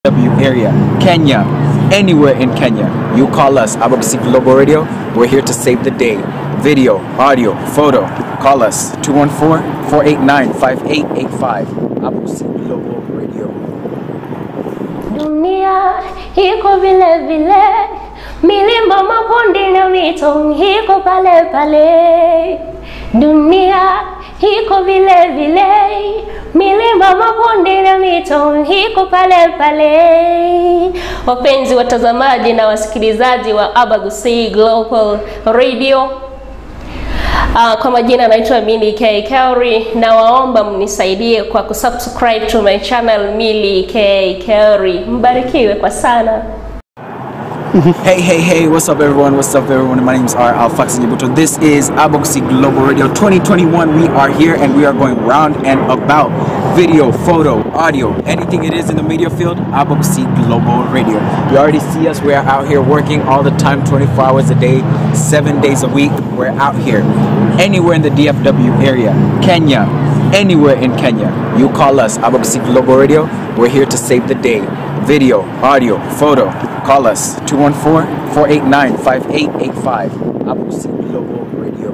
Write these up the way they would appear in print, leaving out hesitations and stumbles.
W area, Kenya, anywhere in Kenya, you call us, Abagusii Global Radio. We're here to save the day. Video, audio, photo. Call us 214-489-5885. Abagusii Global Radio. Dunia iko vile vile, milima, mabonde na mito iko pale pale. Dunia iko vile vile, milima, mabonde na mito iko pale pale. Wapenzi watazamaji na wasikilizaji wa Abagusii Global Radio, kwa majina naitwa Milly K Kauri, na waomba mnisaidie kwa kusubscribe to my channel Milly K Kauri. Mbarikiwe kwa sana. Hey, hey, hey, what's up everyone? What's up everyone? My name is R. Alfax Nyabuto. This is Abagusii Global Radio 2021. We are here and we are going round and about. Video, photo, audio, anything it is in the media field, Abagusii Global Radio. You already see us. We are out here working all the time, 24 hours a day, 7 days a week. We're out here. Anywhere in the DFW area, Kenya, anywhere in Kenya, you call us, Abagusii Global Radio. We're here to save the day. Video, audio, photo. Call us 214-489-5885. Abagusii Global Radio.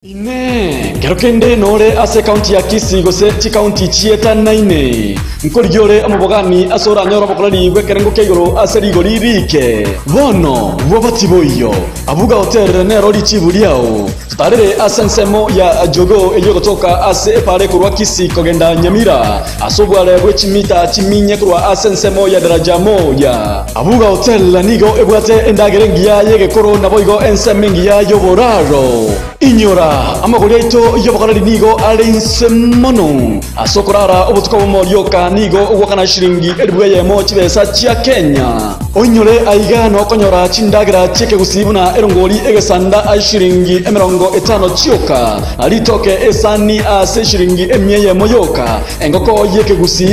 Ine kerokende nore ase kaunti ya Kisii gose chikaunti chieta naine nkorigore amabogani asora nyoro bokorari gwekerengo keigoro ase rigori rike bono bwabatiboiyo abuga hotel nero richiburiao tutarere ase nsemo ya jogo eyo gotoka ase epare kurwa Kisii kogenda Nyamira asobware gwechimita chiminye kurwa ase nsemo ya daraja moja abuga hotel nigo ebwate endagere ngiya yegekoro naboigo enseme ngiya yoboraro inyora amagori aito yobokorari nigo are inse mono asokorara obotuko bomorioka nigo ogwakana shiringi elibweyemo chibesa chia Kenya onyore aiga nokonyora chindagira chiekegusibuna erongori egesanda a shiringi emirongo etano chioka aritoke esani ase shiringi emyeyemo yoka engoko yekegusi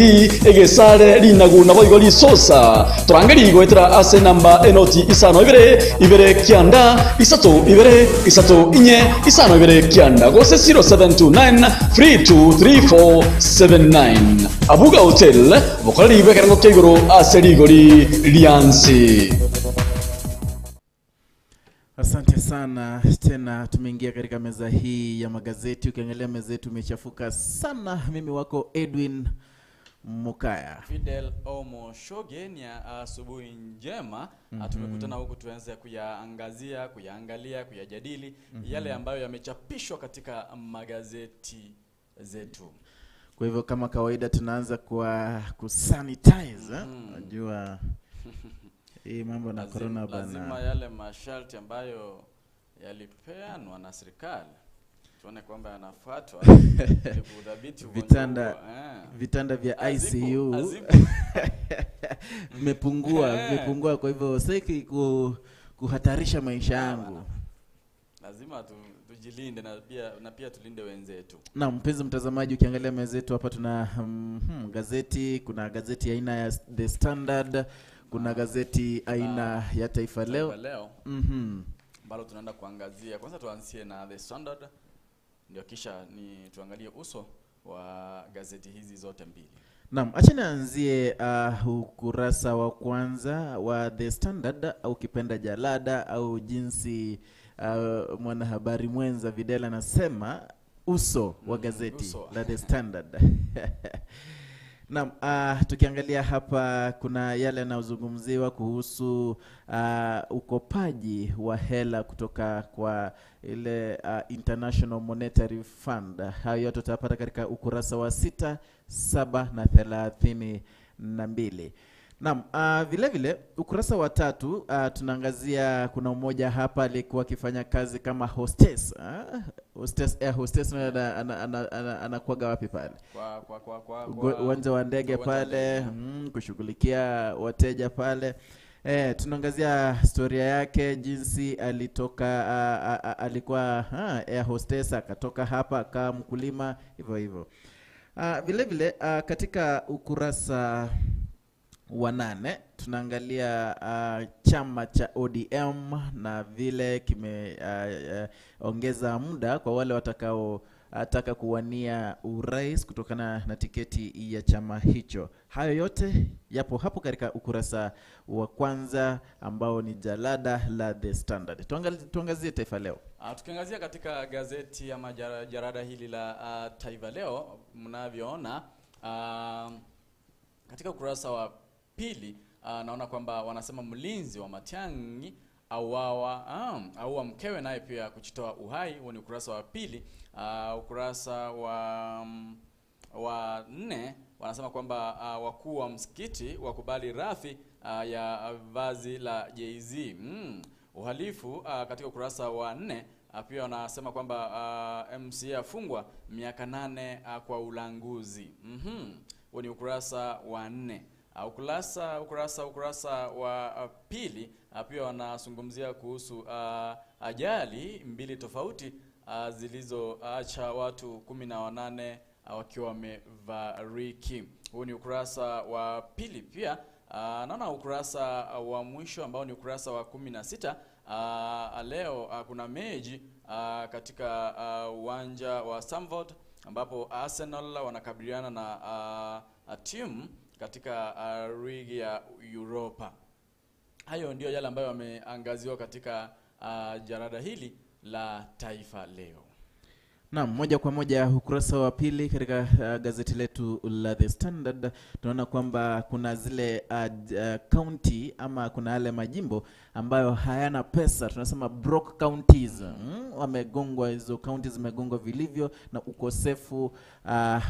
egesare rinagu naboigo risosa turangeri goetera ase namba enoti isano ibere ibere kianda isato ibere isato inye isano ibere kianda gose 0729 323479 Abuga Hotel bokorari bekerengo keigoro ase rigori riansi. Asante sana tena, tumeingia katika meza hii ya magazeti. Ukiangalia meza yetu imechafuka sana. Mimi wako Edwin Mukaya, Fidel Omo Shogenia. Asubuhi njema. Tumekutana huku tuanze kuyaangazia, kuyaangalia, kuyajadili yale ambayo yamechapishwa katika magazeti zetu. Kwa hivyo kama kawaida tunaanza kwa kusanitize. Unajua hii mambo na corona bana. Lazima yale masharti ambayo yalipeanwa na serikali tuone kwamba yanafuatwa ili kudhibiti vitanda, vitanda vya ICU vimepungua. Kwa hivyo siki kuhatarisha maisha yangu. Lazima tujilinde na pia tulinde wenzetu. Na mpenzi mtazamaji, ukiangalia meza yetu hapa tuna gazeti, kuna gazeti aina ya The Standard, kuna gazeti aina ya Taifa Leo. Ambalo tunaenda kuangazia. Kwanza tuanzie na The Standard, ndio kisha ni tuangalie uso wa gazeti hizi zote mbili. Naam, acha nianzie ukurasa wa kwanza wa The Standard, au kipenda jalada, au jinsi mwanahabari mwenza Videla anasema uso wa gazeti uso la The Standard. Naam, tukiangalia hapa kuna yale yanayozungumziwa kuhusu ukopaji wa hela kutoka kwa ile International Monetary Fund. Hayo yote tutapata katika ukurasa wa 6, 7 na 32. Naam, vile vile ukurasa wa 3 tunaangazia kuna mmoja hapa alikuwa akifanya kazi kama hostess. Hostess, air hostess anakuaga wapi pale? Kwa uwanja wa ndege pale, kushughulikia wateja pale. Tunaangazia historia yake, jinsi alitoka, alikuwa air hostess akatoka hapa akawa mkulima, hivyo hivyo. Vile vile katika ukurasa wa 8 tunaangalia chama cha ODM na vile kimeongeza muda kwa wale watakao wanaotaka kuwania urais kutokana na tiketi ya chama hicho. Hayo yote yapo hapo katika ukurasa wa kwanza ambao ni jalada la The Standard. Tuangazie Taifa Leo. Tukiangazia katika gazeti ama jarada hili la Taifa Leo, mnavyoona katika ukurasa wa pili, naona kwamba wanasema mlinzi wa Matiang'i auawa mkewe naye pia kujitoa uhai. Huo ni ukurasa wa pili. Ukurasa wa 4 wanasema kwamba wakuu wa msikiti wakubali rafi ya vazi la Jay-Z. Uhalifu katika ukurasa wa 4 pia wanasema kwamba MCA afungwa miaka 8 kwa ulanguzi. Huo ni ukurasa wa 4. Ukurasa wa pili pia wanazungumzia kuhusu ajali 2 tofauti zilizoacha watu 18 wakiwa wamefariki. Huu ni ukurasa wa pili pia. Naona ukurasa wa mwisho ambao ni ukurasa wa 16. Leo kuna mechi katika uwanja wa Stamford ambapo Arsenal wanakabiliana na timu katika ligi ya Europa. Hayo ndio yale ambayo yameangaziwa katika jarada hili la Taifa Leo. Naam, moja kwa moja ukurasa wa pili katika gazeti letu la The Standard tunaona kwamba kuna zile county ama kuna yale majimbo ambayo hayana pesa, tunasema broke counties. Wamegongwa, hizo counties zimegongwa vilivyo na ukosefu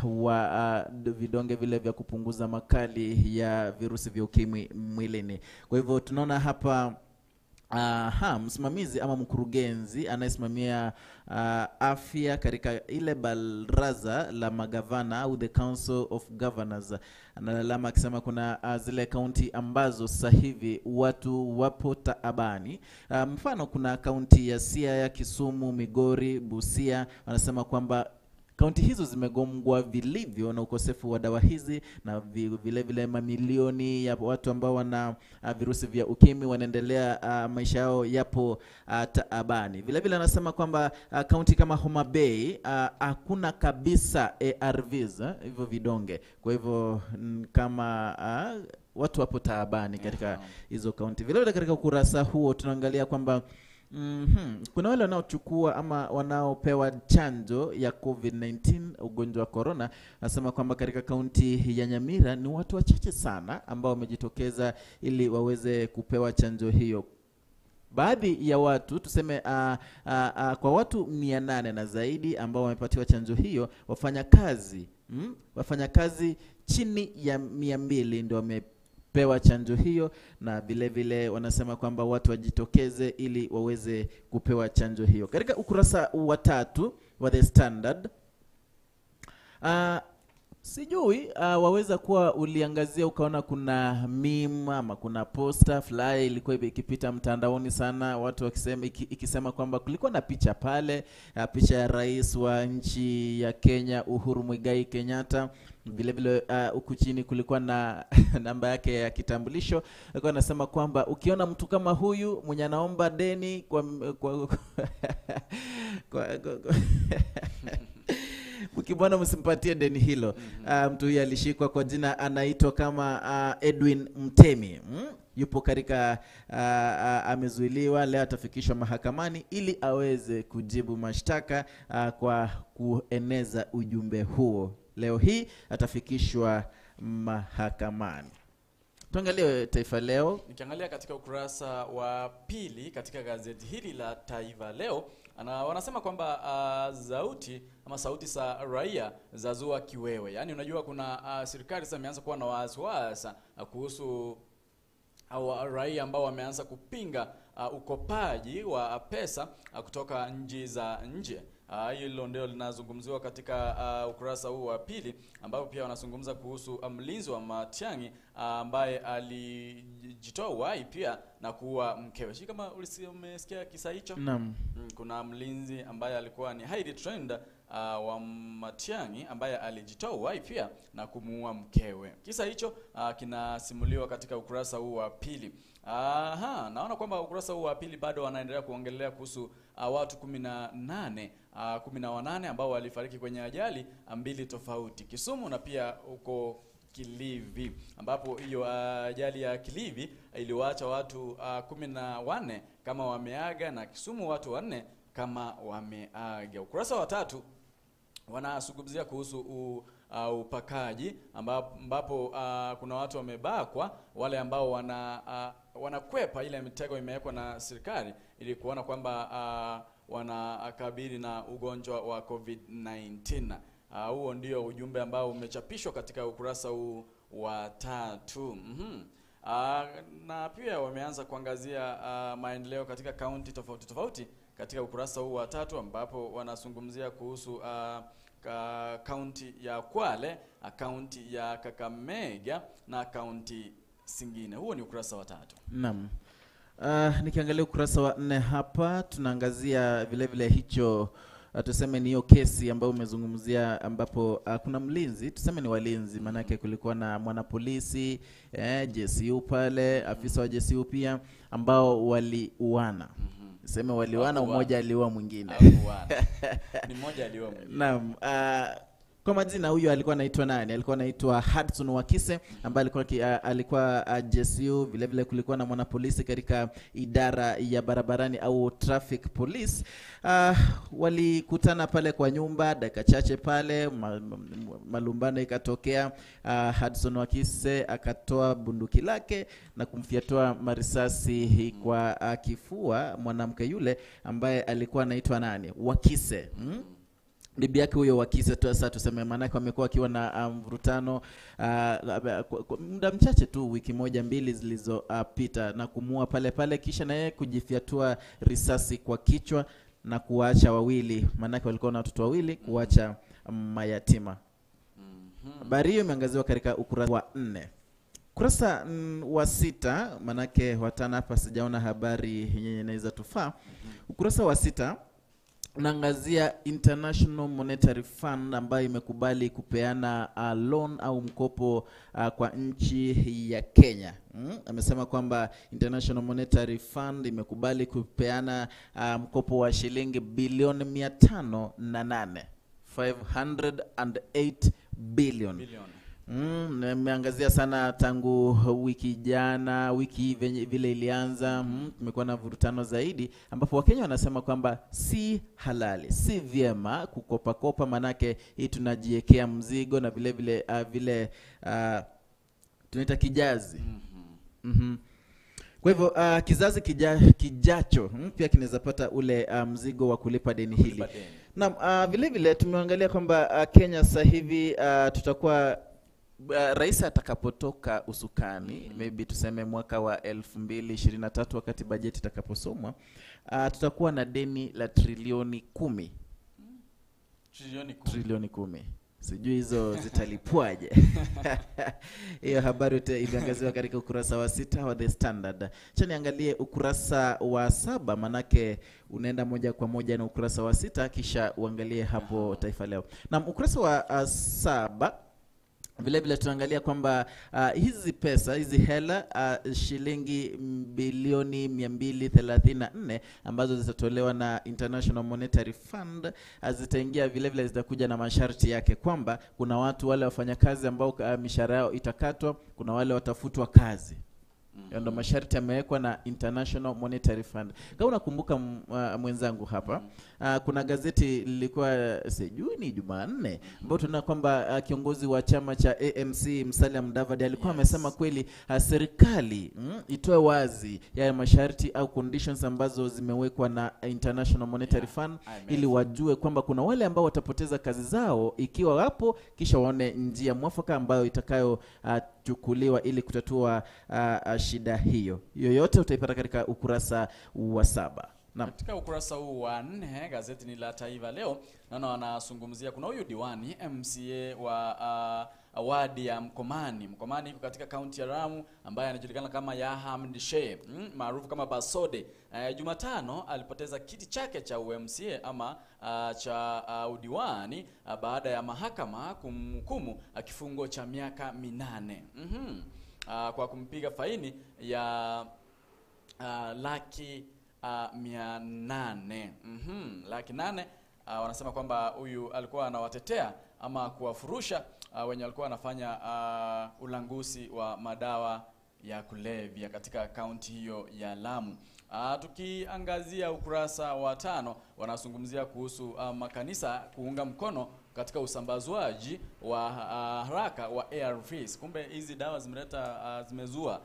wa vidonge vile vya kupunguza makali ya virusi vya ukimwi mwilini. Kwa hivyo tunaona hapa msimamizi ama mkurugenzi anayesimamia afya katika ile baraza la magavana au the Council of Governors analalama akisema kuna zile kaunti ambazo sasa hivi watu wapo taabani. Mfano kuna kaunti ya Siaya, Kisumu, Migori, Busia. Wanasema kwamba kaunti hizo zimegongwa vilivyo na ukosefu wa dawa hizi, na vile vile mamilioni ya watu ambao wana virusi vya ukimwi wanaendelea maisha yao yapo taabani. Vile vile anasema kwamba kaunti kama Homa Bay hakuna kabisa ARVs, hivyo vidonge. Kwa hivyo kama watu wapo taabani katika hizo kaunti. Vile vile katika ukurasa huo tunaangalia kwamba kuna wale wanaochukua ama wanaopewa chanjo ya COVID-19, ugonjwa wa corona. Nasema kwamba katika kaunti ya Nyamira ni watu wachache sana ambao wamejitokeza ili waweze kupewa chanjo hiyo. Baadhi ya watu tuseme kwa watu 800 na zaidi ambao wamepatiwa chanjo hiyo, wafanyakazi chini ya 200 ndio wamepewa chanjo hiyo, na vile vile wanasema kwamba watu wajitokeze ili waweze kupewa chanjo hiyo. Katika ukurasa wa 3 wa The Standard, sijui waweza kuwa uliangazia ukaona kuna meme ama kuna poster fly ilikuwa ikipita mtandaoni sana, watu wakisema ikisema kwamba kulikuwa na picha pale, picha ya rais wa nchi ya Kenya Uhuru Muigai Kenyatta. Vile vile huku chini kulikuwa na namba yake ya kitambulisho. Alikuwa anasema kwamba ukiona mtu kama huyu mwenye anaomba deni kwa ukibwana msimpatie deni hilo. Mtu huyu alishikwa kwa jina anaitwa kama Edwin Mtemi. Yupo katika amezuiliwa, leo atafikishwa mahakamani ili aweze kujibu mashtaka kwa kueneza ujumbe huo. Leo hii atafikishwa mahakamani. Tuangalie Taifa Leo. Nikiangalia katika ukurasa wa pili katika gazeti hili la Taifa Leo, wanasema kwamba sauti ama sauti za raia zazua kiwewe. Yaani unajua kuna serikali sasa imeanza kuwa na wasiwasi kuhusu raia ambao wameanza kupinga ukopaji wa pesa kutoka nchi za nje. Hilo ndio linazungumziwa katika ukurasa huu wa pili, ambapo pia wanazungumza kuhusu mlinzi wa Matiang'i ambaye alijitoa uhai pia na kuua mkewe. Sio kama umesikia kisa hicho? Naam. Kuna mlinzi ambaye alikuwa ni highly trained wa Matiang'i ambaye alijitoa uhai pia na kumuua mkewe. Kisa hicho kinasimuliwa katika ukurasa huu wa pili. Naona kwamba ukurasa huu wa pili bado wanaendelea kuongelea kuhusu watu 18 18 ambao walifariki kwenye ajali mbili tofauti, Kisumu na pia huko Kilifi, ambapo hiyo ajali ya Kilifi iliwaacha watu 14 kama wameaga na Kisumu watu 4 kama wameaga. Ukurasa wa 3 wanazungumzia kuhusu upakaji, ambapo kuna watu wamebakwa, wale ambao wanakwepa ile mitego imewekwa na serikali ili kuona kwamba wanakabili na ugonjwa wa COVID-19. Huo ndio ujumbe ambao umechapishwa katika ukurasa huu wa 3. Na pia wameanza kuangazia maendeleo katika kaunti tofauti tofauti katika ukurasa huu wa 3, ambapo wanazungumzia kuhusu kaunti ya Kwale, kaunti ya Kakamega na kaunti zingine. Huo ni ukurasa wa 3. Naam. Nikiangalia ukurasa wa 4 hapa tunaangazia vile vile hicho, tuseme ni hiyo kesi ambayo umezungumzia, ambapo kuna mlinzi, tuseme ni walinzi, manake kulikuwa na mwanapolisi, JCU pale, afisa wa JCU pia, ambao waliuana. Tuseme waliuana, mmoja aliua mwingine. Ni mmoja aliua mwingine. Naam. Kwa majina huyu alikuwa anaitwa nani? Alikuwa anaitwa Hudson Wakise, ambaye alikuwa JCU. Vile vile kulikuwa na mwanapolisi katika idara ya barabarani au traffic police. Walikutana pale kwa nyumba dakika chache pale, malumbano ikatokea. Hudson Wakise akatoa bunduki lake na kumfyatua marisasi kwa kifua mwanamke yule ambaye alikuwa anaitwa nani? Wakise. Bibi yake huyo Wakise tu, sasa tuseme, maanake wamekuwa wakiwa na mvurutano muda mchache tu, wiki moja mbili zilizopita, na kumua pale pale, kisha na yeye kujifyatua risasi kwa kichwa na kuwaacha wawili, maanake walikuwa na watoto wawili, kuacha mayatima. Habari hiyo imeangaziwa katika ukurasa wa 4. Kurasa wa 6, maanake watana hapa sijaona habari yenye inaweza tufaa. Ukurasa wa 6 naangazia International Monetary Fund ambayo imekubali kupeana loan au mkopo kwa nchi ya Kenya. Amesema kwamba International Monetary Fund imekubali kupeana mkopo wa shilingi bilioni 508, 508 billion. Nimeangazia sana tangu wiki jana, wiki vile ilianza, tumekuwa na vurutano zaidi, ambapo Wakenya wanasema kwamba si halali, si vyema kukopa kopa, manake hii tunajiwekea mzigo na vile vile tunaita kijazi. Kwa hivyo kizazi kijacho pia kinaweza pata ule mzigo wa kulipa deni hili. Naam, vile vile tumeangalia kwamba Kenya sasa hivi tutakuwa rais atakapotoka usukani, maybe tuseme mwaka wa 2023 wakati bajeti itakaposomwa, tutakuwa na deni la trilioni 10. Trilioni 10. Sijui hizo zitalipwaje. Hiyo habari iliangaziwa katika ukurasa wa 6 wa The Standard. Acha niangalie ukurasa wa 7, manake unaenda moja kwa moja na ukurasa wa 6, kisha uangalie hapo Taifa Leo. Na ukurasa wa 7 vile vile tunaangalia kwamba hizi pesa, hizi hela shilingi bilioni 234 ambazo zitatolewa na International Monetary Fund zitaingia, vile vile zitakuja na masharti yake kwamba kuna watu wale wafanyakazi ambao mishahara yao itakatwa, kuna wale watafutwa kazi. Ndio masharti yamewekwa na International Monetary Fund. Kama unakumbuka mwenzangu hapa, kuna gazeti lilikuwa sijui ni Jumanne, ambapo tunaona kwamba kiongozi wa chama cha AMC Musalia Mudavadi alikuwa amesema kweli serikali itoe wazi yale masharti au conditions ambazo zimewekwa na International Monetary Fund, ili wajue kwamba kuna wale ambao watapoteza kazi zao ikiwa wapo, kisha waone njia mwafaka ambayo itakayo chukuliwa ili kutatua shida hiyo. Yoyote utaipata katika ukurasa wa 7. Naam. Katika ukurasa huu wa 4 gazeti ni la Taifa Leo, naona wanazungumzia kuna huyu diwani MCA wa wadi ya Mkomani. Mkomani iko katika kaunti ya Lamu, ambaye anajulikana kama Yahamd Sheikh, maarufu kama Basode. Jumatano alipoteza kiti chake cha UMCA ama cha udiwani baada ya mahakama kumhukumu kifungo cha miaka 8. Kwa kumpiga faini ya 800,000. 800,000 Wanasema kwamba huyu alikuwa anawatetea ama kuwafurusha wenye walikuwa wanafanya ulanguzi wa madawa ya kulevya katika kaunti hiyo ya Lamu. Tukiangazia ukurasa wa 5, wanazungumzia kuhusu makanisa kuunga mkono katika usambazwaji wa haraka wa ARVs. Kumbe hizi dawa zimeleta zimezua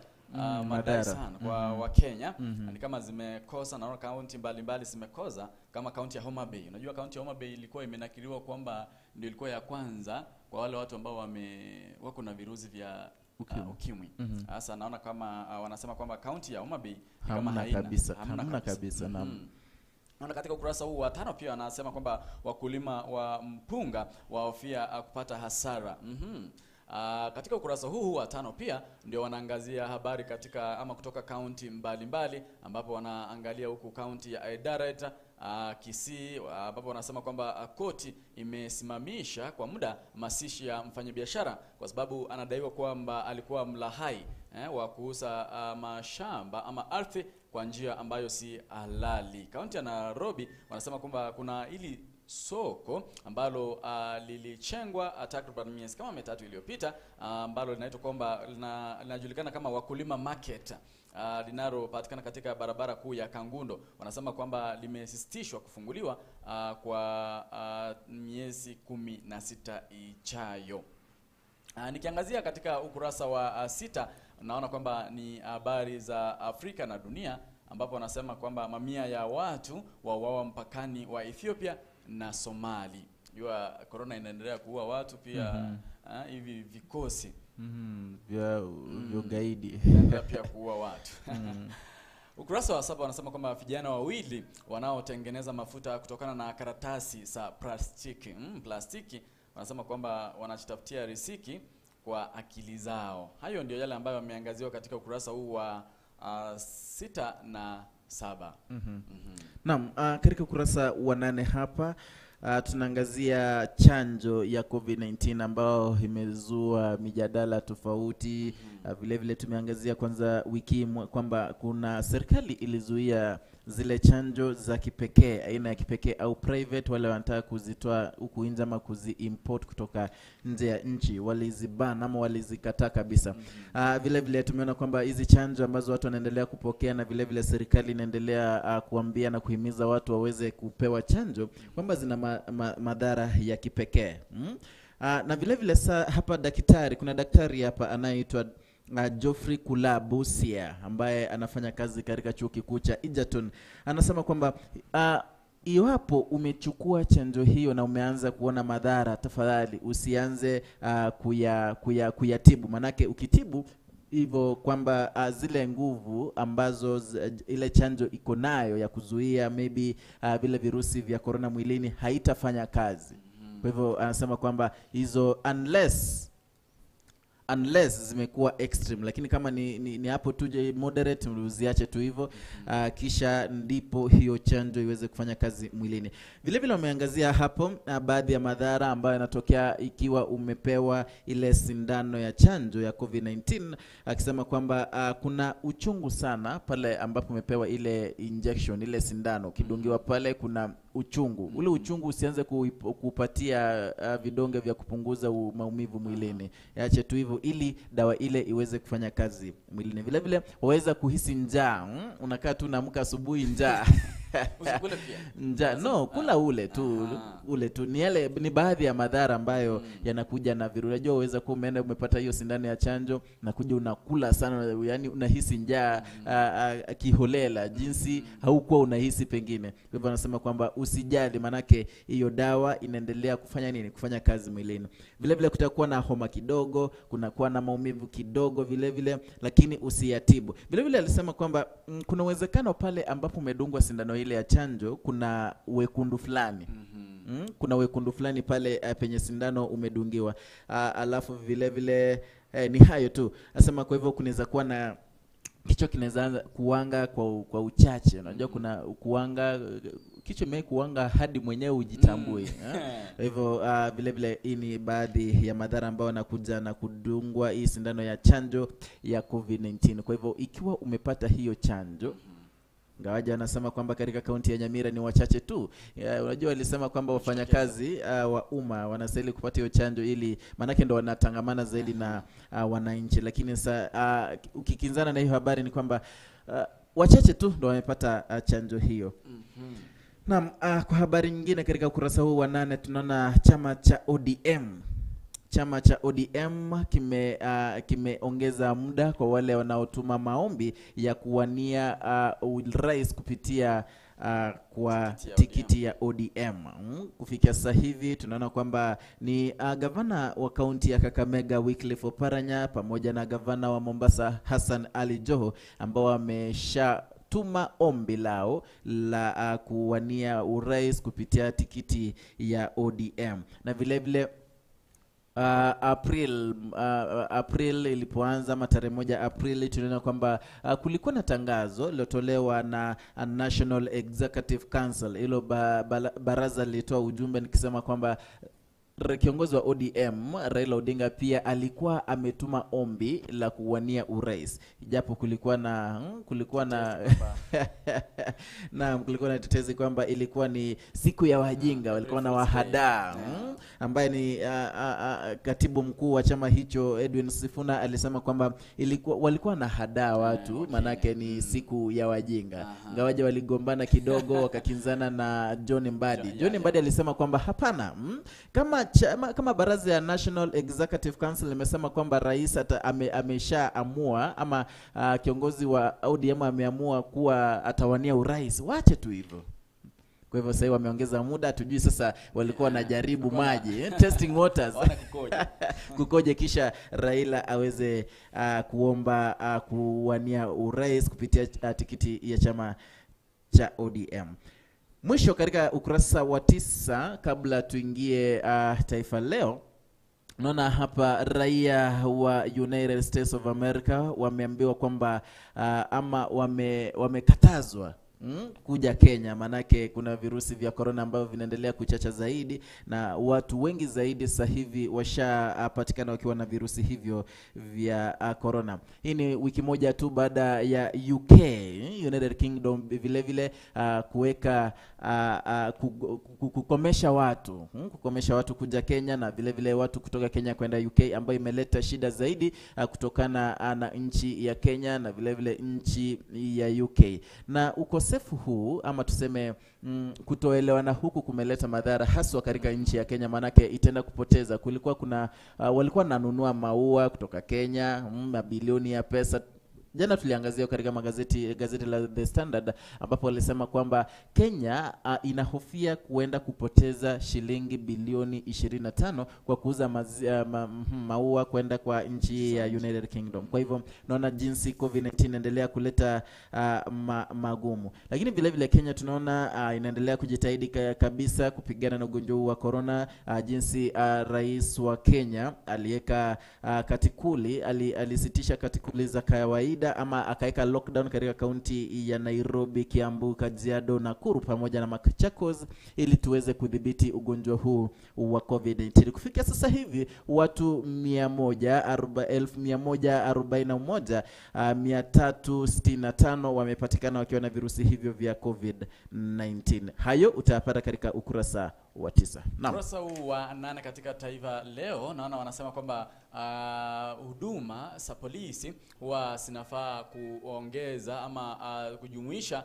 madhara sana kwa Wakenya. Ni kama zimekosa, naona kaunti mbalimbali zimekosa, kama kaunti ya Homa Bay. Unajua kaunti ya Homa Bay ilikuwa imenakiliwa kwamba ndio ilikuwa ya kwanza kwa wale watu ambao wako na virusi vya ukimwi. Sasa naona kama wanasema kwamba kaunti ya Homa Bay kama haina kabisa, hamna kabisa. Naona katika ukurasa huu wa 5 pia wanasema kwamba wakulima wa mpunga wahofia kupata hasara. Katika ukurasa huu wa 5 pia ndio wanaangazia habari katika ama kutoka kaunti mbalimbali, ambapo wanaangalia huku kaunti ya Eldoret, Kisii, ambapo wanasema kwamba koti imesimamisha kwa muda mazishi ya mfanyabiashara kwa sababu anadaiwa kwamba alikuwa mlahai wa kuuza mashamba ama ardhi kwa njia ambayo si halali. Kaunti ya Nairobi wanasema kwamba kuna ili soko ambalo lilichengwa takriban miezi kama 3 iliyopita, ambalo linaitwa kwamba linajulikana kama Wakulima Market, linalopatikana katika barabara kuu ya Kangundo. Wanasema kwamba limesisitishwa kufunguliwa kwa miezi 16 ijayo. Nikiangazia katika ukurasa wa 6, naona kwamba ni habari za Afrika na dunia, ambapo wanasema kwamba mamia ya watu wauawa mpakani wa Ethiopia na Somali. Jua corona inaendelea kuua watu pia, hivi vikosi vya ugaidi pia kuua watu. Ukurasa wa 7 wanasema kwamba vijana wawili wanaotengeneza mafuta kutokana na karatasi za plastiki, plastiki, wanasema kwamba wanajitafutia riziki kwa akili zao. Hayo ndio yale ambayo yameangaziwa katika ukurasa huu wa 6 na 7. Naam, katika ukurasa wa 8 hapa tunaangazia chanjo ya COVID-19 ambayo imezua mijadala tofauti. Vile vile tumeangazia kwanza wiki kwamba kuna serikali ilizuia zile chanjo za kipekee, aina ya kipekee au private, wale wanataka kuzitoa huku nje ama kuzi-import kutoka nje ya nchi, waliziban ama walizikataa kabisa. Vile vile tumeona kwamba hizi chanjo ambazo watu wanaendelea kupokea, na vile vile serikali inaendelea kuambia na kuhimiza watu waweze kupewa chanjo kwamba zina madhara ya kipekee. Na vile vile hapa daktari, kuna daktari hapa anayeitwa Geoffrey Kulabusia ambaye anafanya kazi katika chuo kikuu cha Egerton. Anasema kwamba iwapo umechukua chanjo hiyo na umeanza kuona madhara, tafadhali usianze kuyatibu. Manake ukitibu hivyo kwamba zile nguvu ambazo ile chanjo iko nayo ya kuzuia maybe vile virusi vya corona mwilini haitafanya kazi. Kwa hivyo anasema kwamba hizo unless zimekuwa extreme, lakini kama ni hapo tuje moderate, uziache tu hivyo, kisha ndipo hiyo chanjo iweze kufanya kazi mwilini. Vile vile wameangazia hapo baadhi ya madhara ambayo yanatokea ikiwa umepewa ile sindano ya chanjo ya COVID-19, akisema kwamba kuna uchungu sana pale ambapo umepewa ile injection, ile sindano ukidungiwa pale kuna uchungu. Ule uchungu usianze kupatia vidonge vya kupunguza maumivu mwilini. Yaache tu hivyo ili dawa ile iweze kufanya kazi mwilini. Vile vile waweza kuhisi njaa. Unakaa tu unaamka asubuhi njaa. Usikule pia. Njaa. No, kula ule tu. Ule tu. Ni yale, ni baadhi ya madhara ambayo yanakuja na virusi. Unajua uweza kuwa umeenda umepata hiyo sindano ya chanjo na kuja unakula sana, yani unahisi njaa kiholela jinsi haukuwa unahisi pengine. Kwa hivyo anasema kwamba usijali, manake hiyo dawa inaendelea kufanya nini? Kufanya kazi mwilini. Vile vile kutakuwa na homa kidogo, kunakuwa na maumivu kidogo vile vile, lakini usiyatibu. Vile vile alisema kwamba kuna uwezekano pale ambapo umedungwa sindano ile ya chanjo kuna wekundu fulani. Kuna wekundu fulani pale penye sindano umedungiwa. Alafu vile vile ni hayo tu. Asema kwa hivyo kunaweza kuwa na kichwa kinaweza kuwanga kwa uchache. Unajua kuna kuwanga, kichwa imekuwanga hadi mwenyewe ujitambui. Kwa hivyo vile vile hii ni baadhi ya madhara ambayo yanakuja na kudungwa hii sindano ya chanjo ya COVID-19. Kwa hivyo ikiwa umepata hiyo chanjo, Ingawaje anasema kwamba katika kaunti ya Nyamira ni wachache tu. Unajua walisema kwamba wafanyakazi wa umma wanastahili kupata hiyo chanjo ili maanake ndo wanatangamana zaidi na wananchi, lakini sasa ukikinzana na hiyo habari ni kwamba wachache tu ndo wamepata chanjo hiyo. Naam, kwa habari nyingine katika ukurasa huu wa 8 tunaona chama cha ODM. Chama cha ODM kimeongeza muda kwa wale wanaotuma maombi ya kuwania urais kupitia kwa tikiti ya ODM. Kufikia sasa hivi tunaona kwamba ni gavana wa kaunti ya Kakamega Wycliffe Oparanya pamoja na gavana wa Mombasa Hassan Ali Joho ambao wamesha tuma ombi lao la kuwania urais kupitia tikiti ya ODM. Na vile vile April ilipoanza ama tarehe 1 Aprili tunaona kwamba kulikuwa na tangazo lilotolewa na National Executive Council. Hilo baraza lilitoa ujumbe nikisema kwamba kiongozi wa ODM Raila Odinga pia alikuwa ametuma ombi la kuwania urais, japo kulikuwa na kulikuwa na tetezi kwamba ilikuwa ni siku ya wajinga, walikuwa na wahadaa. Ambaye ni katibu mkuu wa chama hicho Edwin Sifuna alisema kwamba walikuwa na hadaa watu, manake ni siku ya wajinga. Ingawaje waligombana kidogo wakakinzana na John Mbadi. John Mbadi alisema kwamba hapana, kama baraza ya National Executive Council imesema kwamba rais ameshaamua ama kiongozi wa ODM ameamua kuwa atawania urais, waache tu hivyo. Kwa hivyo sasa wameongeza muda, tujui sasa walikuwa wanajaribu maji, testing waters. Kukoje kisha Raila aweze kuomba kuwania urais kupitia tikiti ya chama cha ODM. Mwisho katika ukurasa wa 9 kabla tuingie Taifa Leo, naona hapa raia wa United States of America wameambiwa kwamba ama wamekatazwa kuja Kenya, manake kuna virusi vya corona ambavyo vinaendelea kuchacha zaidi na watu wengi zaidi sasa hivi washapatikana wakiwa na virusi hivyo vya corona. Hii ni wiki moja tu baada ya UK, United Kingdom, vile vile kuweka kukomesha watu, kukomesha watu kuja Kenya na vile vile watu kutoka Kenya kwenda UK, ambayo imeleta shida zaidi kutokana na nchi ya Kenya na vile vile nchi ya UK. Na ukosefu huu ama tuseme kutoelewana huku kumeleta madhara haswa katika nchi ya Kenya, manake itaenda kupoteza. Kulikuwa kuna walikuwa nanunua maua kutoka Kenya, mabilioni ya pesa. Jana tuliangazia katika magazeti, gazeti la The Standard, ambapo walisema kwamba Kenya inahofia kuenda kupoteza shilingi bilioni 25 kwa kuuza maua kwenda kwa nchi ya United Kingdom. Kwa hivyo naona jinsi COVID-19 inaendelea kuleta magumu. Lakini vile vile Kenya tunaona inaendelea kujitahidi kabisa kupigana na ugonjwa huu wa corona, jinsi rais wa Kenya aliweka katikuli, alisitisha katikuli za kawaida ama akaeka lockdown katika kaunti ya Nairobi, Kiambu, Kajiado, Nakuru pamoja na Machakos ili tuweze kudhibiti ugonjwa huu wa COVID-19. Kufikia sasa hivi watu 141,365 wamepatikana wakiwa na virusi hivyo vya COVID-19. Hayo utayapata katika ukurasa wa 9. Naam. Ukurasa wa 8 katika Taifa Leo naona wanasema kwamba huduma za polisi huwa zinafaa kuongeza ama kujumuisha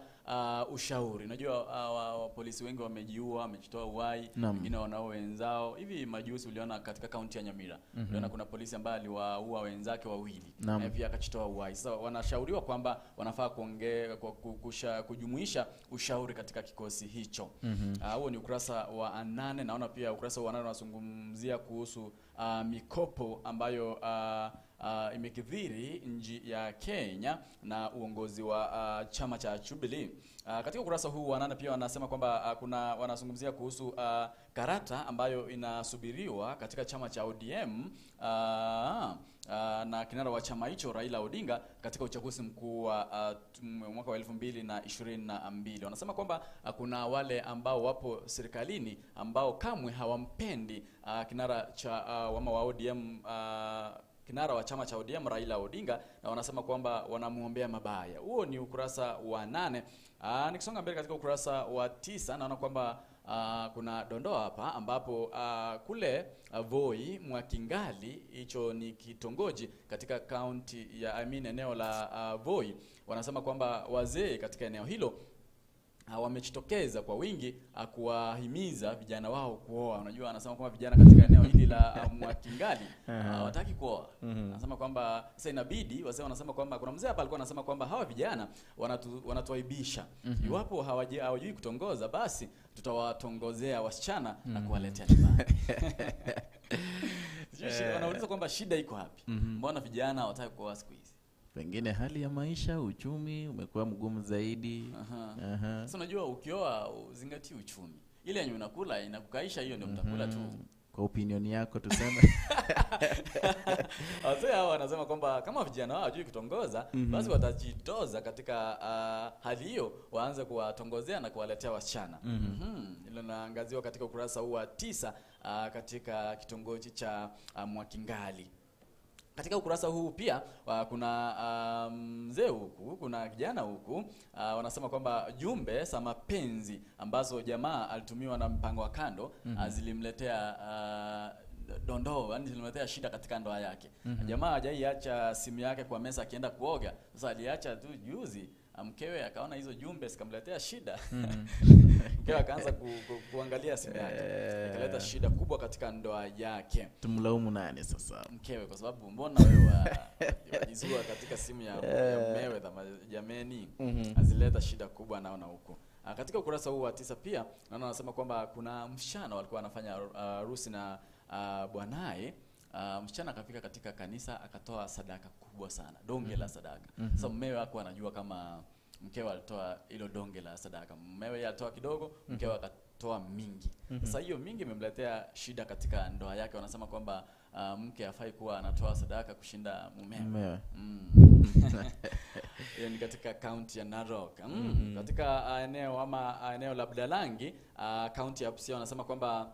ushauri. Unajua polisi wengi wamejiua, wamejitoa uhai, wengine wanao wenzao. Hivi majuzi uliona katika kaunti ya Nyamira, uliona kuna polisi ambaye aliwaua wenzake wawili, pia akajitoa uhai. Sasa wanashauriwa kwamba wanafaa kujumuisha ushauri katika kikosi hicho. Huo ni ukurasa wa 8. Naona pia ukurasa wa 8 unazungumzia kuhusu mikopo ambayo imekithiri nchi ya Kenya na uongozi wa chama cha Jubilee. Katika ukurasa huu wa 8 pia wanasema kwamba kuna wanazungumzia kuhusu karata ambayo inasubiriwa katika chama cha ODM na kinara wa chama hicho Raila Odinga katika uchaguzi mkuu wa mwaka wa 2022. Wanasema kwamba kuna wale ambao wapo serikalini ambao kamwe hawampendi kinara cha wama wa ODM kinara wa chama cha ODM Raila Odinga, na wanasema kwamba wanamuombea mabaya. Huo ni ukurasa wa 8. Nikisonga mbele katika ukurasa wa 9 naona kwamba kuna dondoa hapa ambapo kule Voi Mwakingali, hicho ni kitongoji katika county ya eneo la Voi, wanasema kwamba wazee katika eneo hilo wamejitokeza kwa wingi kuwahimiza vijana wao kuoa. Unajua, anasema kwamba vijana katika eneo hili la Mwakingali hawataki kuoa. Anasema kwamba sasa inabidi wazee, wanasema kwamba kuna mzee hapa alikuwa anasema kwamba hawa vijana wanatuaibisha. Iwapo hawajui kutongoza, basi tutawatongozea wasichana na kuwaletea nyumbani. Wanauliza kwamba shida iko wapi? Mbona vijana hawataki kuoa siku hizi? Pengine hali ya maisha, uchumi umekuwa mgumu zaidi. Sasa unajua ukioa uzingatie uchumi. Ile yenye unakula inakukaisha, hiyo ndio mtakula tu. Kwa opinion yako tuseme. Wazee hao wanasema kwamba kama vijana wao hawajui kutongoza, basi watajitoza katika hali hiyo, waanze kuwatongozea na kuwaletea wasichana. Hilo linaangaziwa katika ukurasa huu wa 9 katika kitongoji cha Mwakingali. Katika ukurasa huu pia kuna mzee huku, kuna kijana huku, wanasema kwamba jumbe za mapenzi ambazo jamaa alitumiwa na mpango wa kando zilimletea dondoo, yani zilimletea shida katika ndoa yake. Jamaa hajaiacha simu yake kwa meza akienda kuoga. Sasa aliacha tu juzi, mkewe akaona hizo jumbe zikamletea shida. Mkewe akaanza kuangalia simu yake. Ikaleta shida kubwa katika ndoa yake. Tumlaumu nani sasa? Mkewe, kwa sababu mbona wewe wajizua katika simu ya mmewe jameni? Azileta shida kubwa naona huko. Katika ukurasa huu wa 9 pia naona wanasema kwamba kuna msichana walikuwa wanafanya harusi na bwanae. Msichana akafika katika kanisa akatoa sadaka kubwa sana, donge la sadaka. Sasa mmewe hakuwa anajua kama mkewe alitoa hilo donge la sadaka. Mmewe alitoa kidogo, mkewe akatoa mingi. Sasa hiyo mingi imemletea shida katika ndoa yake. Wanasema kwamba mke hafai kuwa anatoa sadaka kushinda mumewe. Hiyo ni katika county ya Narok. Katika eneo ama eneo la Budalangi, county ya Busia, wanasema kwamba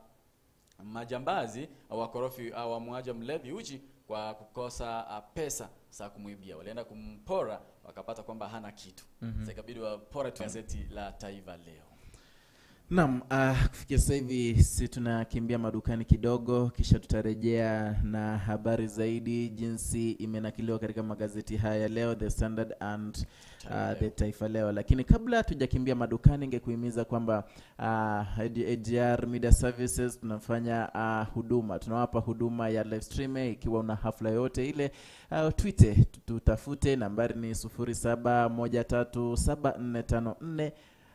majambazi wakorofi wamuaja mlevi uchi kwa kukosa pesa za kumuibia. Walienda kumpora wakapata kwamba hana kitu. Sasa ikabidi wapore gazeti la Taifa Leo. Naam, kufikia sasa hivi si tunakimbia madukani kidogo, kisha tutarejea na habari zaidi jinsi imenakiliwa katika magazeti haya leo, The Standard and The Taifa Leo. Lakini kabla tujakimbia madukani, ningekuhimiza kwamba AGR Media Services tunafanya huduma, tunawapa huduma ya live stream. Ikiwa una hafla yote ile, tweet tutafute, nambari ni 07137454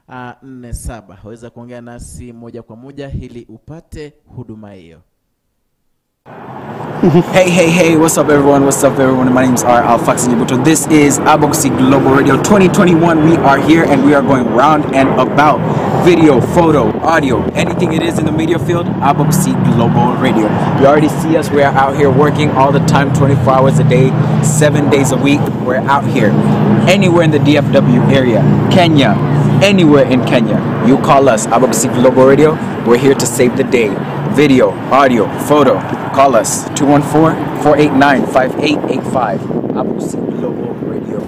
47. Waweza kuongea nasi moja kwa moja ili upate huduma hiyo. Hey, hey, hey, what's up everyone? What's up everyone? My name's R. Alfax Nyibuto. This is Aboxy Global Radio 2021. We are here and we are going round and about. Video, photo, audio, anything it is in the media field, Aboxy Global Radio. You already see us. We are out here working all the time, 24 hours a day, 7 days a week. We're out here. Anywhere in the DFW area, Kenya, anywhere in Kenya, you call us, Aboxy Global Radio. We're here to save the day. Video, audio, photo. Call us 214-489-5885. Aboxy Global Radio.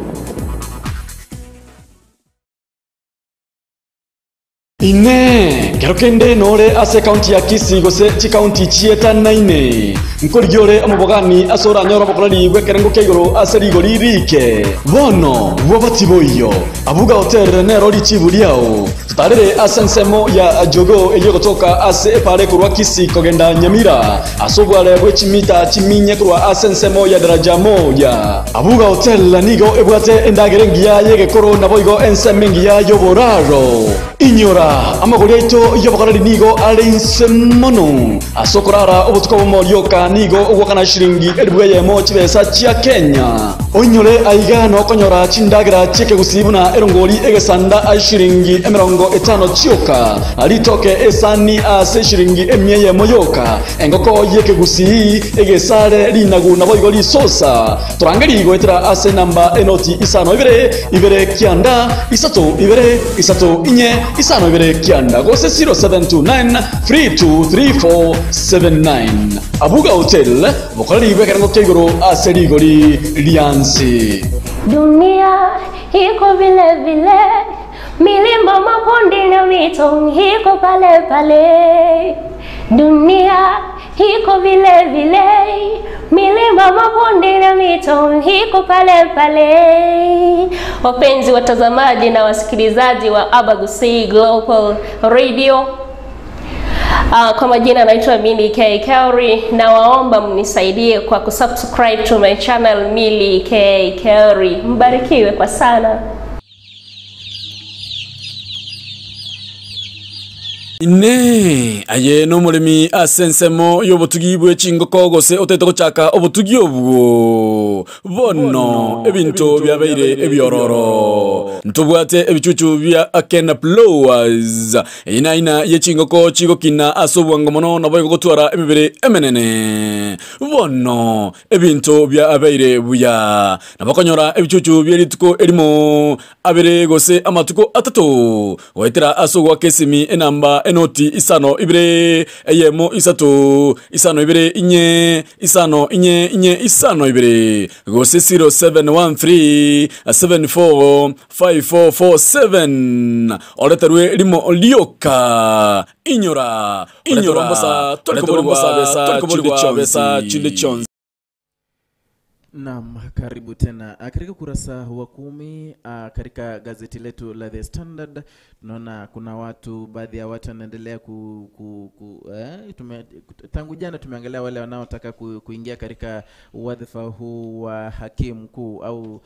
Ine kerokende nore ase county ya Kisii gose chi county chieta 9 nkorigore amubogani asora nyoro bokorari gwekerengo keigoro ase rigori rike bono bwabatiboyo abuga hotel nero richibuliao tutarere ase nsemo ya jogo eyo gotoka ase epare kurwa Kisii kogenda Nyamira asobwale bwechimita chiminye kurwa ase nsemo ya daraja moja abuga hotel nigo ebwate endagerengia yegekoro naboigo ensemengia yoboraro inyora amagori aito yobokorari nigo are insemono asokorara obotuko bomorioka nigo ogwakana shilingi elfu yemo chibesa chia Kenya. Onyore aiga no konyora chindagira chike gusibuna erongori egesanda ashiringi emirongo etano chioka alitoke esani ase shiringi emyeye moyoka engoko yeke gusi egesare linagu nabo igori sosa torangeri goetera ase namba enoti isano ibere ibere kianda isato ibere isato inye isano ibere kianda gose 0729 323479 Abuga Hotel bokorari bekerengo kigoro ase rigori liansi. Dunia iko vile vile, milima mabonde na mito iko pale pale. Dunia iko vile vile, milima mabonde na mito iko pale pale. Wapenzi watazamaji na wasikilizaji wa Abagusii Global Radio, kwa majina naitwa Milly K Kauri, na waomba mnisaidie kwa kusubscribe to my channel Milly K Kauri. Mbarikiwe kwa sana. Ine aye no mulimi asensemo yobutugi bwe chingoko gose otete gochaka obutugi obwo bono ebinto byabeire ebyororo ntubwate ebichuchu bya Akena Blowers ina ina ye chingoko chigokina asobwango mono nabo gotwara emibere emenene bono ebinto byabeire buya nabakonyora ebichuchu byerituko erimo abere gose amatuko atatu goetera asogwa kesimi enamba enoti isano ibere eyemo isato isano ibere inye isano inye inye isano ibere gose 0713 74 5447 oreterwe limo lioka inyora inyora mbosa toriko besa chinde chonzi. Naam, karibu tena. Katika ukurasa wa 10 katika gazeti letu la The Standard tunaona kuna watu, baadhi ya watu wanaendelea tangu jana tumeangalia wale wanaotaka kuingia katika wadhifa huu wa hakimu mkuu au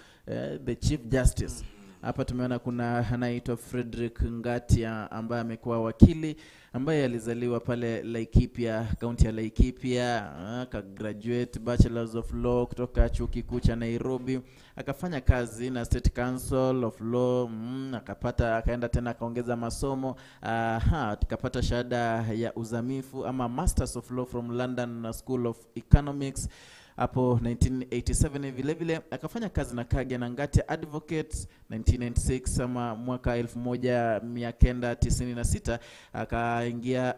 the Chief Justice. Hapa tumeona kuna anaitwa Frederick Ngatia ambaye amekuwa wakili, ambaye alizaliwa pale Laikipia, kaunti ya Laikipia, aka graduate Bachelors of Law kutoka chuo kikuu cha Nairobi, akafanya kazi na State Council of Law, akapata, akaenda tena akaongeza masomo, akapata shahada ya uzamifu ama Masters of Law from London School of Economics hapo 1987. Vile vile akafanya kazi na Kage na Ngatia Advocates 1996 ama mwaka 1996 akaingia,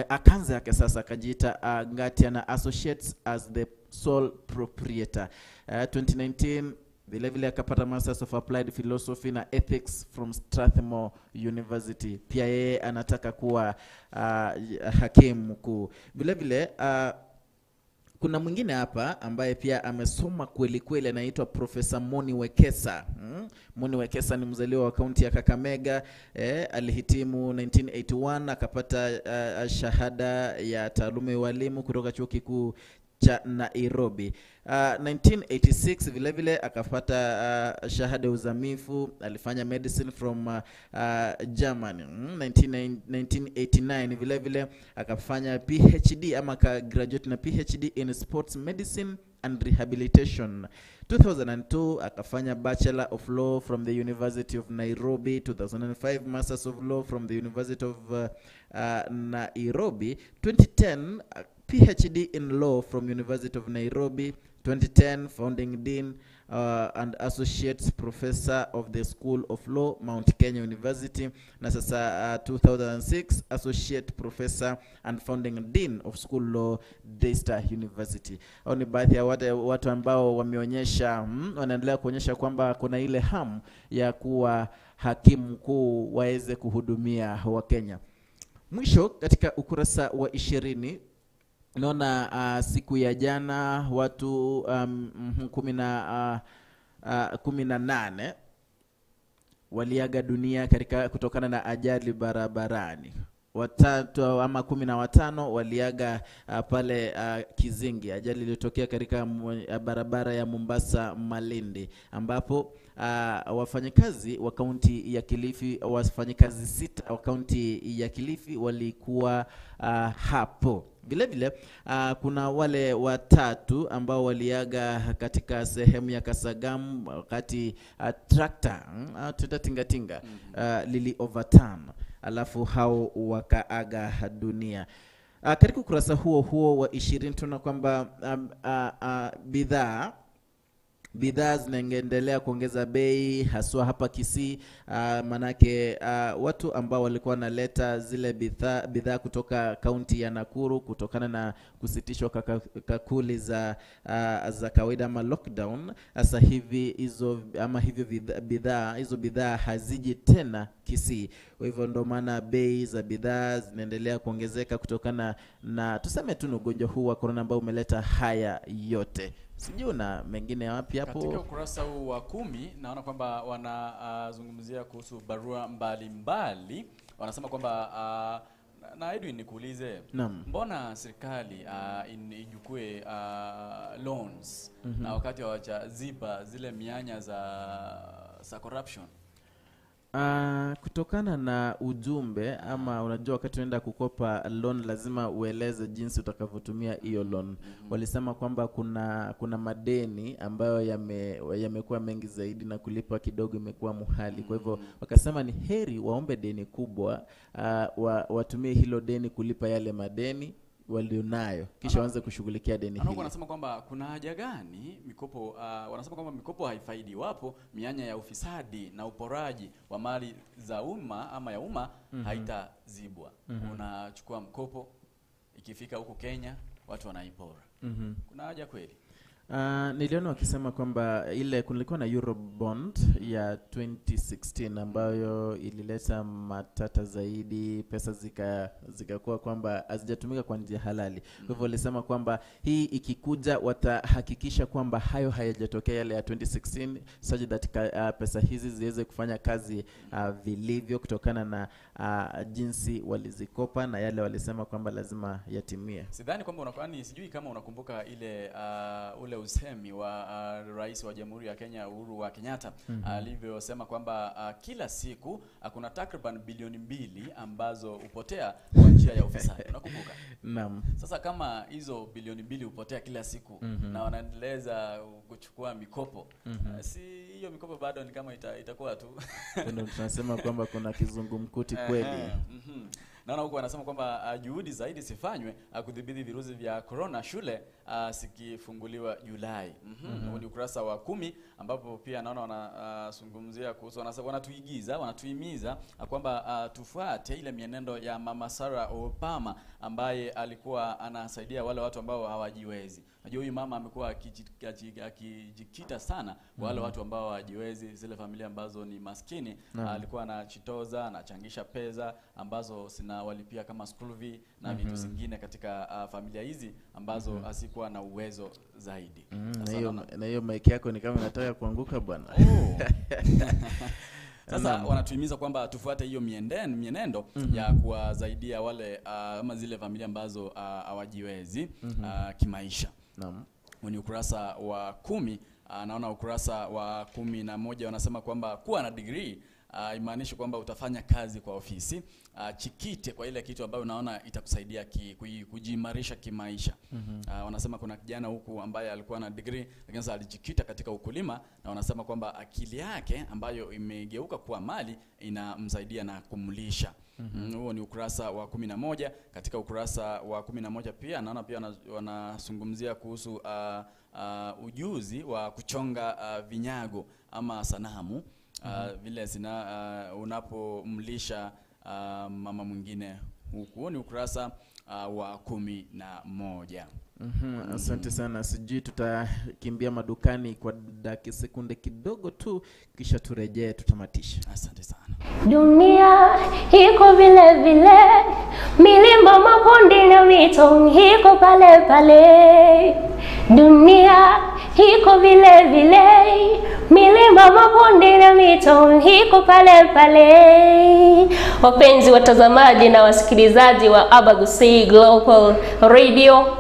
akaanza yake sasa akajiita Ngatia na Associates as the sole proprietor. 2019 vile vile akapata Masters of Applied Philosophy na Ethics from Strathmore University. Pia yeye anataka kuwa hakimu mkuu. Vile vile kuna mwingine hapa ambaye pia amesoma kweli kweli, anaitwa Professor Moni Wekesa. Moni Wekesa ni mzaliwa wa kaunti ya Kakamega, alihitimu 1981 akapata shahada ya taaluma ya ualimu kutoka chuo kikuu cha Nairobi. 1986 vile vile akapata shahada ya uzamifu, alifanya medicine from Germany. 1989 vile vile akafanya PhD ama ka graduate na PhD in sports medicine and rehabilitation. 2002 akafanya Bachelor of Law from the University of Nairobi. 2005 Masters of Law from the University of Nairobi. 2010 PhD in Law from University of Nairobi. 2010 founding dean and associate professor of the School of Law, Mount Kenya University. Na sasa 2006 associate professor and founding dean of School Law, Daystar University. Hao ni baadhi ya watu ambao wameonyesha, wanaendelea kuonyesha kwamba kuna ile hamu ya kuwa hakimu mkuu waweze kuhudumia wa Kenya. Mwisho katika ukurasa wa 20 naona siku ya jana watu 18 waliaga dunia katika kutokana na ajali barabarani. Watatu ama 15 waliaga pale Kizingi, ajali iliyotokea katika barabara ya Mombasa Malindi, ambapo wafanyakazi wa kaunti ya Kilifi, wafanyakazi 6 wa kaunti ya Kilifi walikuwa hapo. Vile vile kuna wale watatu ambao waliaga katika sehemu ya Kasagam wakati trakta tinga tinga lili overturn, alafu hao wakaaga dunia. Katika ukurasa huo huo wa 20 tunaona kwamba bidhaa zinaendelea kuongeza bei haswa hapa Kisii. Manake watu ambao walikuwa wanaleta zile bidhaa kutoka kaunti ya Nakuru kutokana na kusitishwa kakuli za kawaida ama lockdown, sasa hivi hizo ama hivyo bidhaa haziji tena Kisii. Kwa hivyo ndo maana bei za bidhaa zinaendelea kuongezeka kutokana na tuseme tu ugonjwa huu wa corona ambao umeleta haya yote. Sijui na mengine wapi hapo. Katika ukurasa huu wa 10 naona kwamba wanazungumzia kuhusu barua mbalimbali. Wanasema kwamba na Edwin nikuulize, mbona serikali ichukue loans na wakati hawajaziba zile mianya za corruption? Kutokana na ujumbe ama unajua wakati unaenda kukopa loan lazima ueleze jinsi utakavyotumia hiyo loan. Walisema kwamba kuna madeni ambayo yamekuwa mengi zaidi na kulipa kidogo imekuwa muhali. Kwa hivyo wakasema ni heri waombe deni kubwa, watumie hilo deni kulipa yale madeni walionayo, kisha waanze kushughulikia deni hili. Wanasema kwamba kuna haja gani mikopo, wanasema kwamba mikopo haifaidi iwapo mianya ya ufisadi na uporaji wa mali za umma ama ya umma haitazibwa. Unachukua mkopo, ikifika huko Kenya watu wanaipora. Kuna haja kweli? Niliona wakisema kwamba ile kulikuwa na Eurobond ya 2016 ambayo ilileta matata zaidi, pesa zikakuwa kwamba hazijatumika kwa njia halali. Kwa hivyo walisema kwamba hii ikikuja watahakikisha kwamba hayo hayajatokea yale ya 2016, such that pesa hizi ziweze kufanya kazi vilivyo kutokana na jinsi walizikopa na yale walisema kwamba lazima yatimie. Sidhani kwamba sijui kama unakumbuka ile ule usemi wa rais wa Jamhuri ya Kenya Uhuru wa Kenyatta alivyosema kwamba kila siku kuna takriban bilioni 2 ambazo hupotea kwa njia ya ufisadi. Unakumbuka? Naam. Sasa kama hizo bilioni 2 hupotea kila siku na wanaendeleza kuchukua mikopo, si hiyo mikopo bado ni kama itakuwa tu. Ndio tunasema kwamba kuna kizungumkuti kweli. Naona huko wanasema kwamba juhudi zaidi sifanywe kudhibiti virusi vya corona, shule sikifunguliwa Julai. Huu ni ukurasa wa 10 ambapo pia naona wanazungumzia kuhusu, wanatuigiza, wanatuhimiza kwamba tufuate ile mienendo ya Mama Sarah Obama ambaye alikuwa anasaidia wale watu ambao hawajiwezi. Unajua huyu mama amekuwa akijikita sana kwa wale watu ambao hawajiwezi, zile familia ambazo ni maskini. Alikuwa anachitoza, anachangisha pesa ambazo walipia kama school fee na vitu zingine katika familia hizi ambazo hasikuwa na uwezo zaidi. Na hiyo mic yako ni kama inataka kuanguka bwana. Sasa wanatuhimiza kwamba tufuate hiyo mienendo ya kuwasaidia wale ama zile familia ambazo hawajiwezi kimaisha. Naam. Ni ukurasa wa 10. Naona ukurasa wa 11 wanasema kwamba kuwa na degree imaanishi kwamba utafanya kazi kwa ofisi. Chikite kwa ile kitu ambayo unaona itakusaidia kujiimarisha kimaisha. Wanasema kuna kijana huku ambaye alikuwa na degree lakini sasa alijikita katika ukulima, na wanasema kwamba akili yake ambayo imegeuka kuwa mali inamsaidia na kumlisha. Huo ni ukurasa wa 11. Katika ukurasa wa 11 pia naona pia wanazungumzia kuhusu ujuzi wa kuchonga vinyago ama sanamu. Vile zina unapomlisha mama mwingine huku. Ni ukurasa wa 11. Asante sana. Sijui tutakimbia madukani kwa dakika sekunde kidogo tu kisha turejee tutamatisha. Asante sana. Dunia iko vile vile, milima mabonde na mito iko pale pale. Dunia iko vile vile, milima mabonde na mito iko pale pale. Wapenzi watazamaji na wasikilizaji wa Abagusii Global Radio,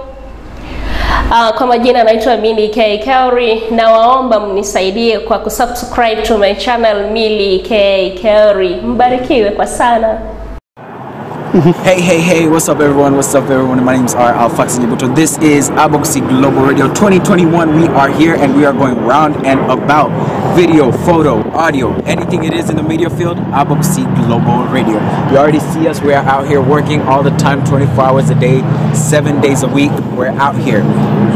kwa majina naitwa Milly K Kauri, na waomba mnisaidie kwa kusubscribe to my channel Milly K Kauri. Mbarikiwe kwa sana. Hey, hey, hey, what's up everyone? What's up everyone? My name's R. Alfax Nyebuto. This is Abogsi Global Radio 2021. We are here and we are going round and about. Video, photo, audio, anything it is in the media field, Abogsi Global Radio. You already see us. We are out here working all the time, 24 hours a day, 7 days a week. We're out here.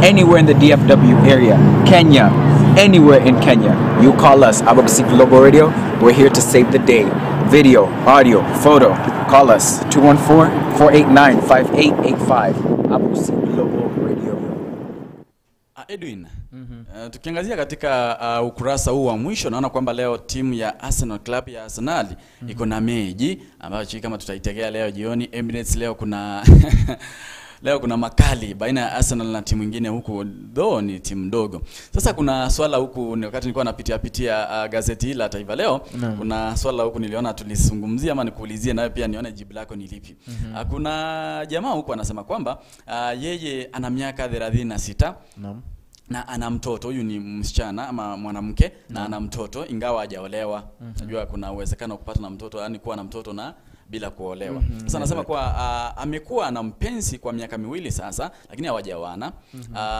Anywhere in the DFW area, Kenya, anywhere in Kenya, you call us, Abogsi Global Radio. We're here to save the day. Video, audio, photo. Call us 214-489-5885. Abogsi Global Radio. Edwin, tukiangazia katika ukurasa huu wa mwisho, naona kwamba leo timu ya Arsenal, club ya Arsenal iko na mechi ambayo kama tutaitegea leo jioni Emirates. Leo kuna leo kuna makali baina ya Arsenal na timu nyingine huku, though ni timu ndogo. Sasa kuna swala huku, wakati nilikuwa napitia pitia gazeti la Taifa Leo, kuna swala huku niliona tulizungumzia ama nikuulizie nawe pia nione jibu lako ni lipi. Kuna jamaa huku anasema kwamba yeye ana miaka 36. Naam. Na ana mtoto, huyu ni msichana ama mwanamke, na ana mtoto ingawa hajaolewa. Najua kuna uwezekano kupata na mtoto, yani kuwa na mtoto na bila kuolewa. Sasa anasema kwa amekuwa na mpenzi kwa miaka miwili sasa, lakini hawajaoana.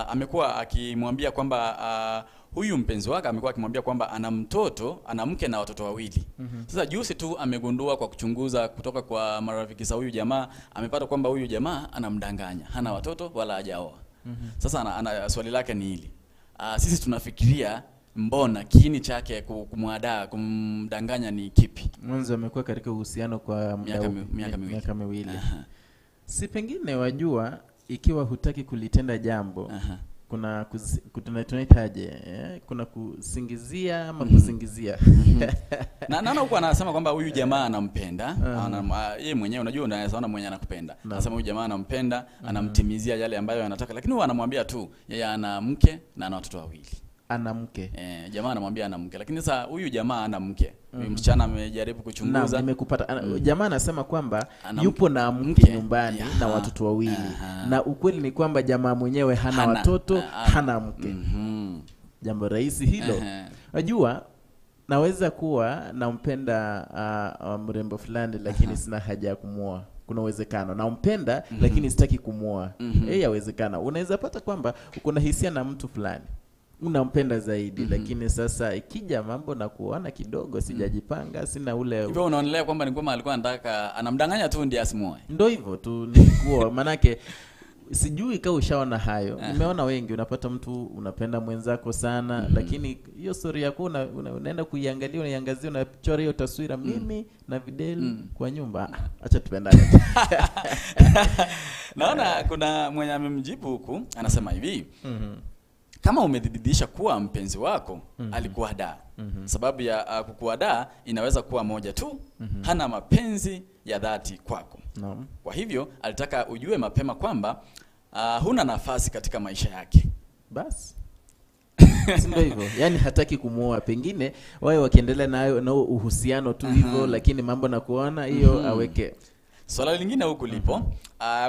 Amekuwa akimwambia kwamba huyu mpenzi wake amekuwa akimwambia kwamba ana mtoto, ana mke na watoto wawili. Sasa juzi tu amegundua kwa kuchunguza kutoka kwa marafiki za huyu jamaa, amepata kwamba huyu jamaa anamdanganya, hana watoto wala hajaoa. Sasa ana swali lake ni hili. Sisi tunafikiria mbona kiini chake kumwadaa, kumdanganya ni kipi? Mwanzo amekuwa katika uhusiano kwa miaka miwili. Si pengine wajua, ikiwa hutaki kulitenda jambo, kuna tunaitaje, kuna kusingizia ama kusingizia. Na naona huko anasema kwamba huyu jamaa anampenda, yeye mwenyewe unajua unaweza ona mwenyewe anakupenda. Anasema huyu jamaa anampenda, anamtimizia yale ambayo anataka, lakini huwa anamwambia tu yeye ana mke na ana watoto wawili. Ana mke. Jamaa anamwambia ana mke, lakini sasa huyu jamaa ana mke. Huyu msichana amejaribu kuchunguza. Na nimekupata. Jamaa anasema kwamba yupo na mke nyumbani na watoto wawili. Na ukweli ni kwamba jamaa mwenyewe hana watoto, hana mke. Jambo rahisi hilo. Unajua naweza kuwa nampenda mrembo fulani lakini sina haja ya kumuoa. Kuna uwezekano nampenda lakini sitaki kumuoa. Yawezekana. Unaweza pata kwamba uko na hisia na mtu fulani, unampenda zaidi, lakini sasa ikija mambo na kuona kidogo sijajipanga, sina ule. Hivyo unaonelea kwamba ni kama alikuwa anataka anamdanganya tu ndiye asimuoe. Ndio hivyo tu nilikuwa manake sijui kama ushaona hayo. Nimeona wengi, unapata mtu unapenda mwenzako sana, lakini hiyo story yako unaenda kuiangalia, unaiangazia, unachora hiyo taswira, mimi na Videl kwa nyumba, acha tupendane. Naona kuna mwenye amemjibu huku anasema hivi. Kama umedhibitisha kuwa mpenzi wako alikuadaa, sababu ya kukuadaa inaweza kuwa moja tu, hana mapenzi ya dhati kwako. Kwa hivyo alitaka ujue mapema kwamba huna nafasi katika maisha yake. Bas. Ndio hivyo. Yaani hataki kumuoa, pengine wao wakiendelea nayo na uhusiano tu hivyo, lakini mambo na kuona hiyo aweke. Swala lingine huku lipo,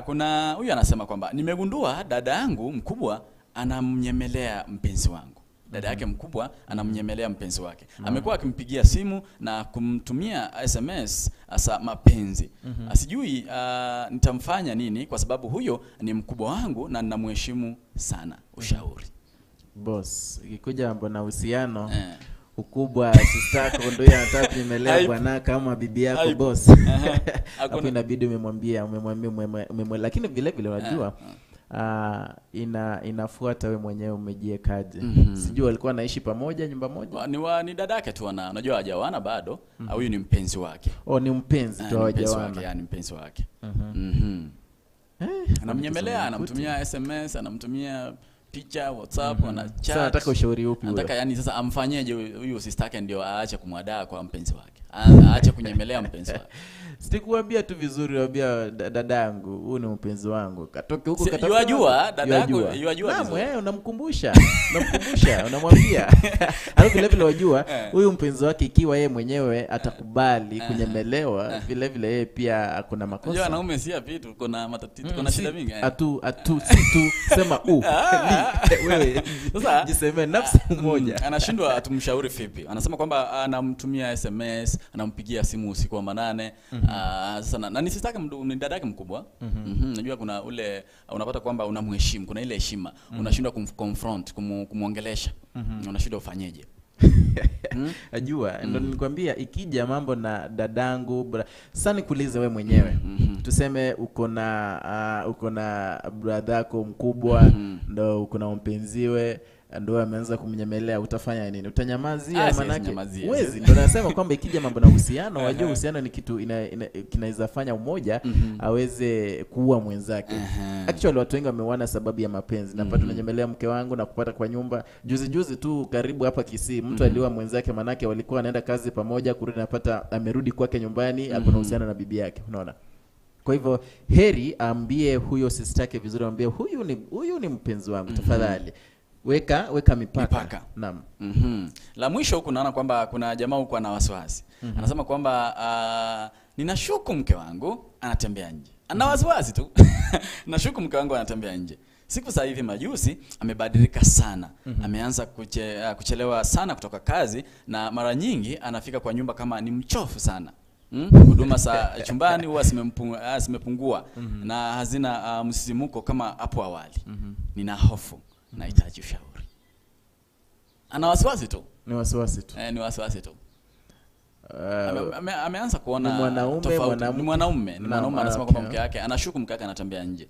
kuna huyu anasema kwamba nimegundua dada yangu mkubwa anamnyemelea mpenzi wangu. Dada yake mkubwa anamnyemelea mpenzi wake. Amekuwa akimpigia simu na kumtumia SMS asa mapenzi. Sijui nitamfanya nini kwa sababu huyo ni mkubwa wangu na ninamheshimu sana. Ushauri. Boss, ikikuja mambo na uhusiano, ukubwa sister yako ndio anataka kunyemelea bwana kama bibi yako boss. Hapo inabidi umemwambia, lakini vile vile unajua inafuata wewe mwenyewe umejiekaje. Sijui walikuwa wanaishi pamoja nyumba moja. Ni dada yake tu, unajua hajaoana bado. Huyu ni mpenzi wake. Oh, ni mpenzi tu, hawajaoana. Yaani mpenzi wake. Anamnyemelea, anamtumia SMS, anamtumia picha, WhatsApp, ana chat. Sasa nataka ushauri upi huyo? Nataka yani sasa amfanyeje huyu sister yake ndio aache kumwadaa kwa mpenzi wake. Aache kunyemelea mpenzi wake. Sikuambia tu vizuri, naambia dada yangu, huyu ni mpenzi wangu. Katoke huko katafuta. Yajua dada yako, yajua vizuri. Naam, unamkumbusha. Unamkumbusha, unamwambia. Alafu vile vile wajua huyu mpenzi wake ikiwa yeye mwenyewe atakubali kunyemelewa, vile vile yeye pia kuna makosa. Unajua wanaume si vitu, kuna matatizo, kuna shida mingi. Atu si tu sema u. Wewe sasa jiseme nafsi moja. Anashindwa tumshauri vipi? Anasema kwamba anamtumia SMS, anampigia simu usiku wa manane, Sasa na ni sister yake, ni dada yake mkubwa. Najua kuna ule unapata kwamba unamheshimu, kuna ile heshima. Unashindwa kumconfront, kumuongelesha. Unashindwa ufanyeje. Najua ndo nilikwambia ikija mambo na dadangu. Sasa nikuulize wewe mwenyewe. Tuseme uko na brother yako mkubwa, ndo uko na mpenziwe, ndo ameanza kumnyemelea, utafanya nini? Utanyamazia? Manake huwezi. Ndio nasema kwamba ikija mambo na uhusiano, wajua uhusiano ni kitu kinaweza fanya umoja aweze kuua mwenzake. Actually watu wengi wameoana sababu ya mapenzi. Napata unanyemelea mke wangu na kupata kwa nyumba. Juzi tu karibu hapa Kisii mtu aliua mwenzake, manake walikuwa wanaenda kazi pamoja, kurudi napata amerudi kwake nyumbani, hakuna uhusiano na bibi yake, unaona? Kwa hivyo heri ambie huyo sister yake vizuri, ambie huyu ni mpenzi wangu, tafadhali weka mipaka. Naam. La mwisho huku naona kwamba kuna jamaa huku ana wasiwasi. Anasema kwamba ninashuku mke wangu anatembea nje. Ana wasiwasi tu. Nashuku mke wangu anatembea nje. Siku sasa hivi majuzi amebadilika sana. Ameanza kuchelewa sana kutoka kazi, na mara nyingi anafika kwa nyumba kama ni mchofu sana. Huduma za chumbani huwa zimepungua na hazina msisimuko kama hapo awali. Nina hofu, nahitaji ushauri. Ana wasiwasi tu. Ni wasiwasi tu. Ni wasiwasi tu. Ameanza kuona tofauti. Ni mwanaume anasema kwamba mke wake anashuku mke wake anatembea nje.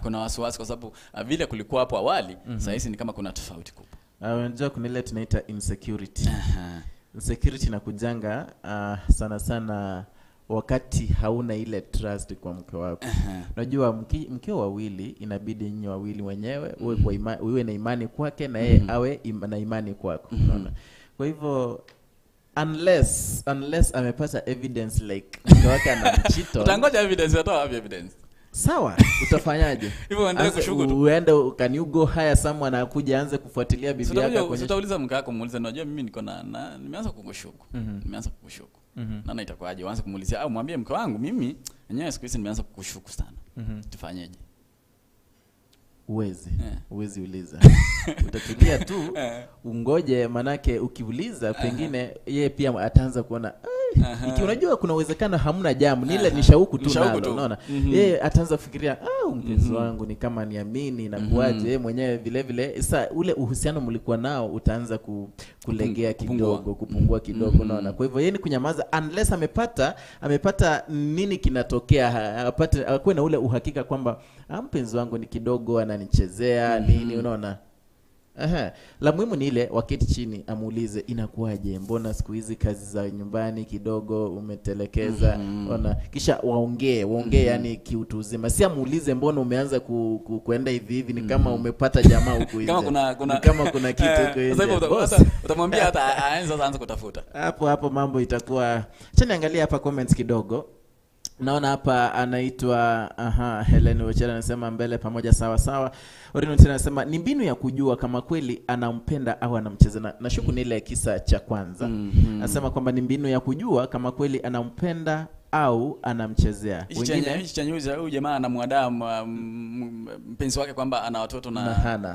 Kuna wasiwasi kwa sababu vile kulikuwa hapo awali, sasa hizi ni kama kuna tofauti kubwa. Unajua kuna ile tunaita insecurity. Insecurity inakujanga sana sana wakati hauna ile trust kwa mke wako. Unajua mkeo wawili inabidi nyinyi wawili wenyewe uwe kwa uwe na imani kwake na yeye awe na imani kwako. Unaona? Kwa hivyo unless amepata evidence like mke wake anamcheat. Utangoja evidence, utatoa wapi evidence? Sawa, utafanyaje? Hivyo uendelee kushuku tu. Uende, can you go hire someone akuja aanze kufuatilia bibi yako kwenye. Utauliza mke wako, muulize unajua mimi niko na nimeanza kukushuku. Nimeanza kukushuku. Naona itakuwaje? Uanze kumuulizia au mwambie mke wangu mimi yenyewe siku hizi nimeanza kukushuku sana. Tufanyeje? Uwezi uliza. Utatulia tu ungoje, manake ukiuliza pengine yeye pia ataanza kuona unajua kuna uwezekano hamna jamu, ni ile ni shauku tu nalo, unaona? Yeye ataanza kufikiria mpenzi wangu ni kama niamini na kuaje yeye mwenyewe vile vile. Sasa ule uhusiano mlikuwa nao utaanza kulegea kidogo, kupungua kidogo, unaona? Kwa hivyo yeye ni kunyamaza unless amepata nini kinatokea, apate akuwe na ule uhakika kwamba mpenzi wangu ni kidogo ananichezea nini, unaona? La muhimu ni ile waketi chini amuulize inakuwaje, mbona siku hizi kazi za nyumbani kidogo umetelekeza, ona? Kisha waongee yani kiutu uzima. Si amuulize mbona umeanza kuenda hivi hivi, ni kama umepata jamaa huku nje. Kama kama kuna kitu huku nje. Sasa utamwambia hata aanze kutafuta. Hapo mambo itakuwa. Acha niangalie hapa comments kidogo. Naona hapa anaitwa Helen Wechera anasema mbele pamoja sawa sawa. Orino tena anasema ni mbinu ya kujua kama kweli anampenda au anamcheza. Na shuku ni ile kisa cha kwanza. Anasema kwamba ni mbinu ya kujua kama kweli anampenda au anamchezea. Wengine hichi cha huyu jamaa anamwadaa mpenzi wake kwamba ana watoto na hana.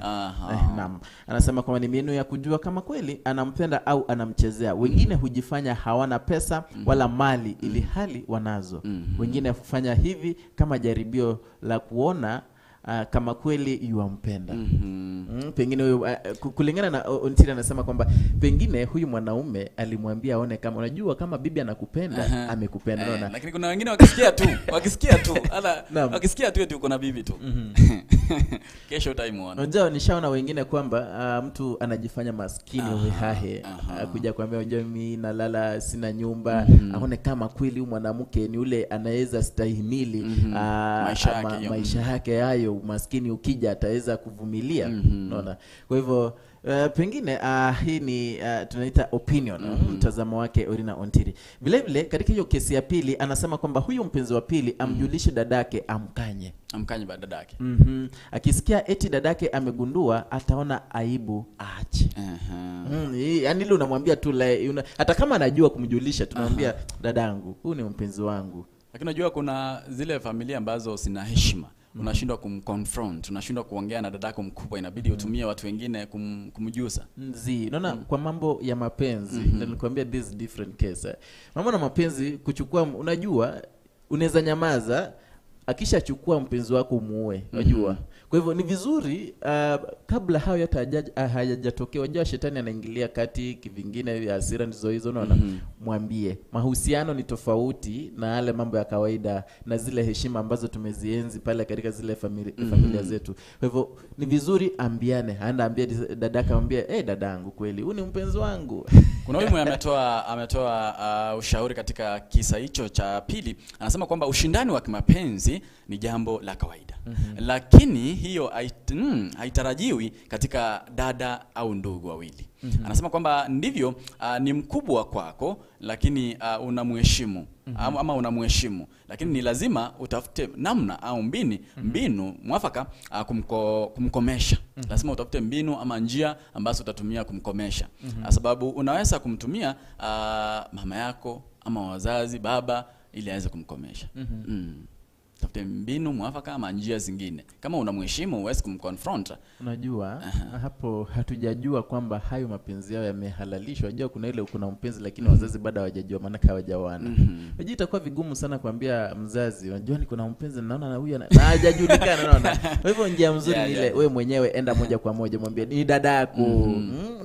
Naam. Anasema kwamba ni mbinu ya kujua kama kweli anampenda au anamchezea. Wengine hujifanya hawana pesa wala mali ili hali wanazo. Wengine hufanya hivi kama jaribio la kuona kama kweli yuampenda. Pengine huyu kulingana na Ontiri anasema kwamba pengine huyu mwanaume alimwambia aone kama unajua kama bibi anakupenda amekupenda, unaona? Lakini kuna wengine wakisikia tu hata wakisikia tu eti uko na bibi tu. Kesho utaimuona. Unajua nishaona wengine kwamba mtu anajifanya maskini hohehahe, kuja kuambia unajua mimi nalala sina nyumba, aone kama kweli huyu mwanamke ni ule anaweza stahimili maisha yake hayo, umaskini ukija ataweza kuvumilia, unaona? Kwa hivyo pengine hii ni tunaita opinion, mtazamo wake Orina Ontiri. Vile vile katika hiyo kesi ya pili anasema kwamba huyu mpenzi wa pili amjulishe dadake, amkanye dadake. Akisikia eti dadake amegundua ataona aibu aache. Yaani ile unamwambia tu hata kama anajua kumjulisha, tunamwambia dadangu huyu ni mpenzi wangu. Lakini unajua kuna zile familia ambazo zina heshima. Unashindwa kumconfront, unashindwa kuongea na dadako mkubwa, inabidi utumie watu wengine kumjuza. Unaona, kwa mambo ya mapenzi, ndio nilikwambia this different case. Mambo na mapenzi kuchukua, unajua Unaweza nyamaza, akishachukua mpenzi wako umuue, unajua. Kwa hivyo ni vizuri kabla hayo hata hayajatokea, unajua shetani anaingilia kati kivingine ya hasira ndizo hizo, unaona. Mwambie mahusiano ni tofauti na yale mambo ya kawaida na zile heshima ambazo tumezienzi pale katika zile familia zetu. Kwa hivyo ni vizuri ambiane, aenda ambie dadaka, mwambie dadangu kweli huyu ni mpenzi wangu. Kuna huyu mwenye ametoa ushauri katika kisa hicho cha pili. Anasema kwamba ushindani wa kimapenzi ni jambo la kawaida. Lakini hiyo haitarajiwi katika dada au ndugu wawili. Anasema kwamba ndivyo ni mkubwa kwako lakini unamheshimu ama unamheshimu, lakini ni lazima utafute namna au mbinu mwafaka kumkomesha. Lazima utafute mbinu ama njia ambazo utatumia kumkomesha. Sababu unaweza kumtumia mama yako ama wazazi, baba, ili aweze kumkomesha. Tafute mbinu mwafaka ama njia zingine. Kama unamheshimu huwezi kumconfront. Unajua hapo hatujajua kwamba hayo mapenzi yao yamehalalishwa. Unajua kuna ile kuna mpenzi lakini wazazi bado hawajajua maana hawajaoana. Unajua itakuwa vigumu sana kuambia mzazi, unajua ni kuna mpenzi naona na huyu na hajajulikana, unaona. Kwa hivyo njia mzuri ni ile wewe mwenyewe enda moja kwa moja mwambie ni dada yako.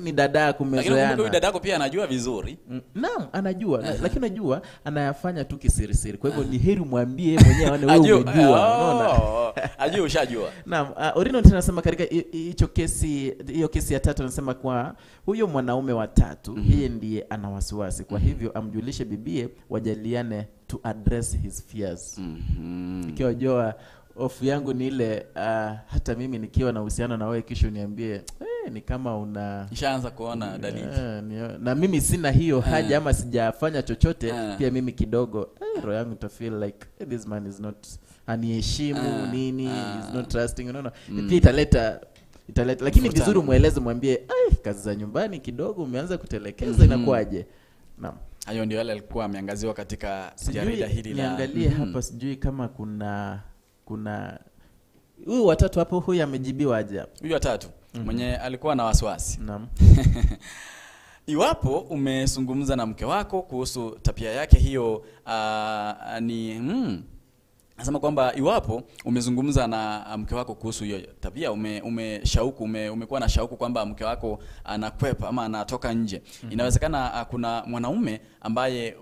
Ni dada yako, mmezoeana. Lakini huyu dada yako pia anajua vizuri. Naam, anajua. Lakini unajua anayafanya tu kisirisiri. Kwa hivyo ni heri mwambie mwenyewe aone wewe umejua, unaona. Ajue ushajua. Naam, Orino tena anasema katika hicho kesi, hiyo kesi ya tatu, anasema kwa huyo mwanaume wa tatu yeye ndiye ana wasiwasi. Kwa hivyo amjulishe bibie, wajaliane to address his fears. Ikiwa jua hofu yangu ni ile hata mimi nikiwa na uhusiano na wewe kesho niambie ni kama una nishaanza kuona dalili. Na mimi sina hiyo haja ama sijafanya chochote, pia mimi kidogo roho yangu ita feel like this man is not aniheshimu nini, is not trusting, unaona. Pia italeta lakini vizuri mueleze, mwambie kazi za nyumbani kidogo umeanza kutelekeza, inakuaje? Naam. Hayo ndio yale alikuwa ameangaziwa katika jarida hili la niangalie hapa, sijui kama kuna huyu watatu hapo, huyu amejibiwa aje hapo? Huyu watatu mwenye alikuwa na wasiwasi. Naam. Iwapo umezungumza na mke wako kuhusu tabia yake hiyo, Anasema kwamba iwapo umezungumza na mke wako kuhusu hiyo tabia, umekuwa na shauku kwamba mke wako anakwepa ama anatoka nje. Inawezekana kuna mwanaume ambaye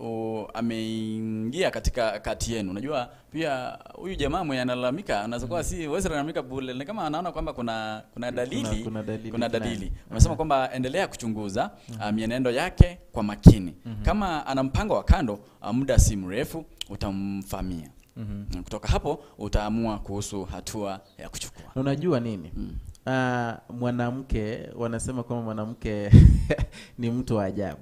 ameingia katika kati yenu. Unajua pia huyu jamaa mwenye analalamika anaweza kuwa si wewe unalalamika bure, ni kama anaona kwamba kuna dalili, kuna dalili. Amesema kwamba endelea kuchunguza mienendo yake kwa makini. Kama ana mpango wa kando, muda si mrefu utamfamia. Kutoka hapo utaamua kuhusu hatua ya kuchukua. Unajua nini? Mwanamke, wanasema kwamba mwanamke ni mtu wa ajabu.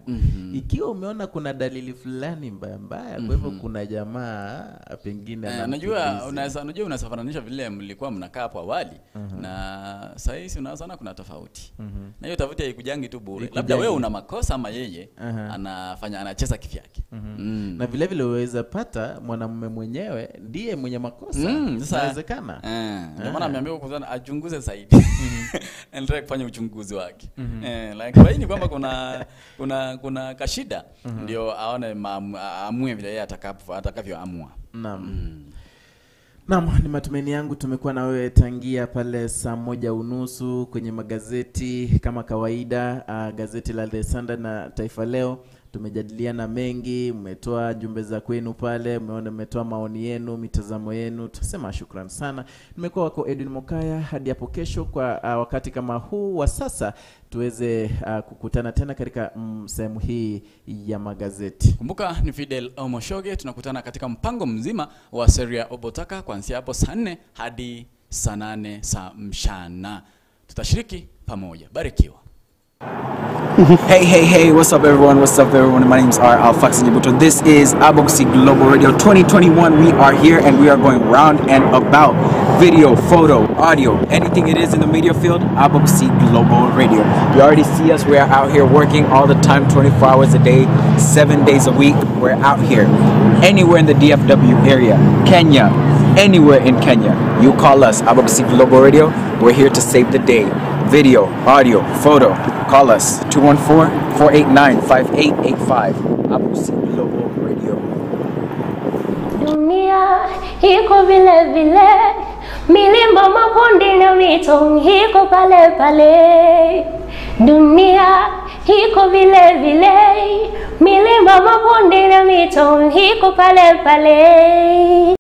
Ikiwa umeona kuna dalili fulani mbaya mbaya, kwa hivyo kuna jamaa pengine unajua unaweza vile mlikuwa mnakaa hapo awali na sasa hivi unaona kuna tofauti. Na hiyo tofauti haikujangi tu bure. Labda wewe una makosa ama yeye anafanya anacheza kivyake. Na vile vile uweza pata mwanamume mwenyewe ndiye mwenye makosa. Inawezekana. Ndio maana ameambiwa kwanza achunguze zaidi. Endelea kufanya uchunguzi wake. Like kwa nini kwamba kuna kashida ndio aone aamue vile yeye atakavyoamua. Naam. Naam, ni matumaini yangu tumekuwa na wewe tangia pale saa 1:30 kwenye magazeti kama kawaida, gazeti la The Standard na Taifa Leo. Tumejadiliana mengi, mmetoa jumbe za kwenu pale, mmeona, mmetoa maoni yenu, mitazamo yenu. Tunasema shukrani sana. Nimekuwa wako Edwin Mokaya hadi hapo kesho kwa wakati kama huu wa sasa tuweze kukutana tena katika sehemu hii ya magazeti. Kumbuka ni Fidel Omoshoge, tunakutana katika mpango mzima wa Seria Obotaka kuanzia hapo saa 4 hadi saa 8 saa mchana. Tutashiriki pamoja. Barikiwa. Hey, hey, hey, what's up everyone, what's up everyone, my name's R. Alfax Nyibuto. This is Aboxy Global Radio 2021. We are here and we are going round and about. Video, photo, audio, anything it is in the media field, Aboxy Global Radio. You already see us, we are out here working all the time, 24 hours a day, 7 days a week. We're out here, anywhere in the DFW area, Kenya, anywhere in Kenya. You call us, Aboxy Global Radio, we're here to save the day. Video, audio, photo, call us 214-489-5885. Aboxy Global Radio. Dunia iko vile vile, milima, mabonde na mito iko pale pale. Dunia iko vile vile, milima, mabonde na mito iko pale pale.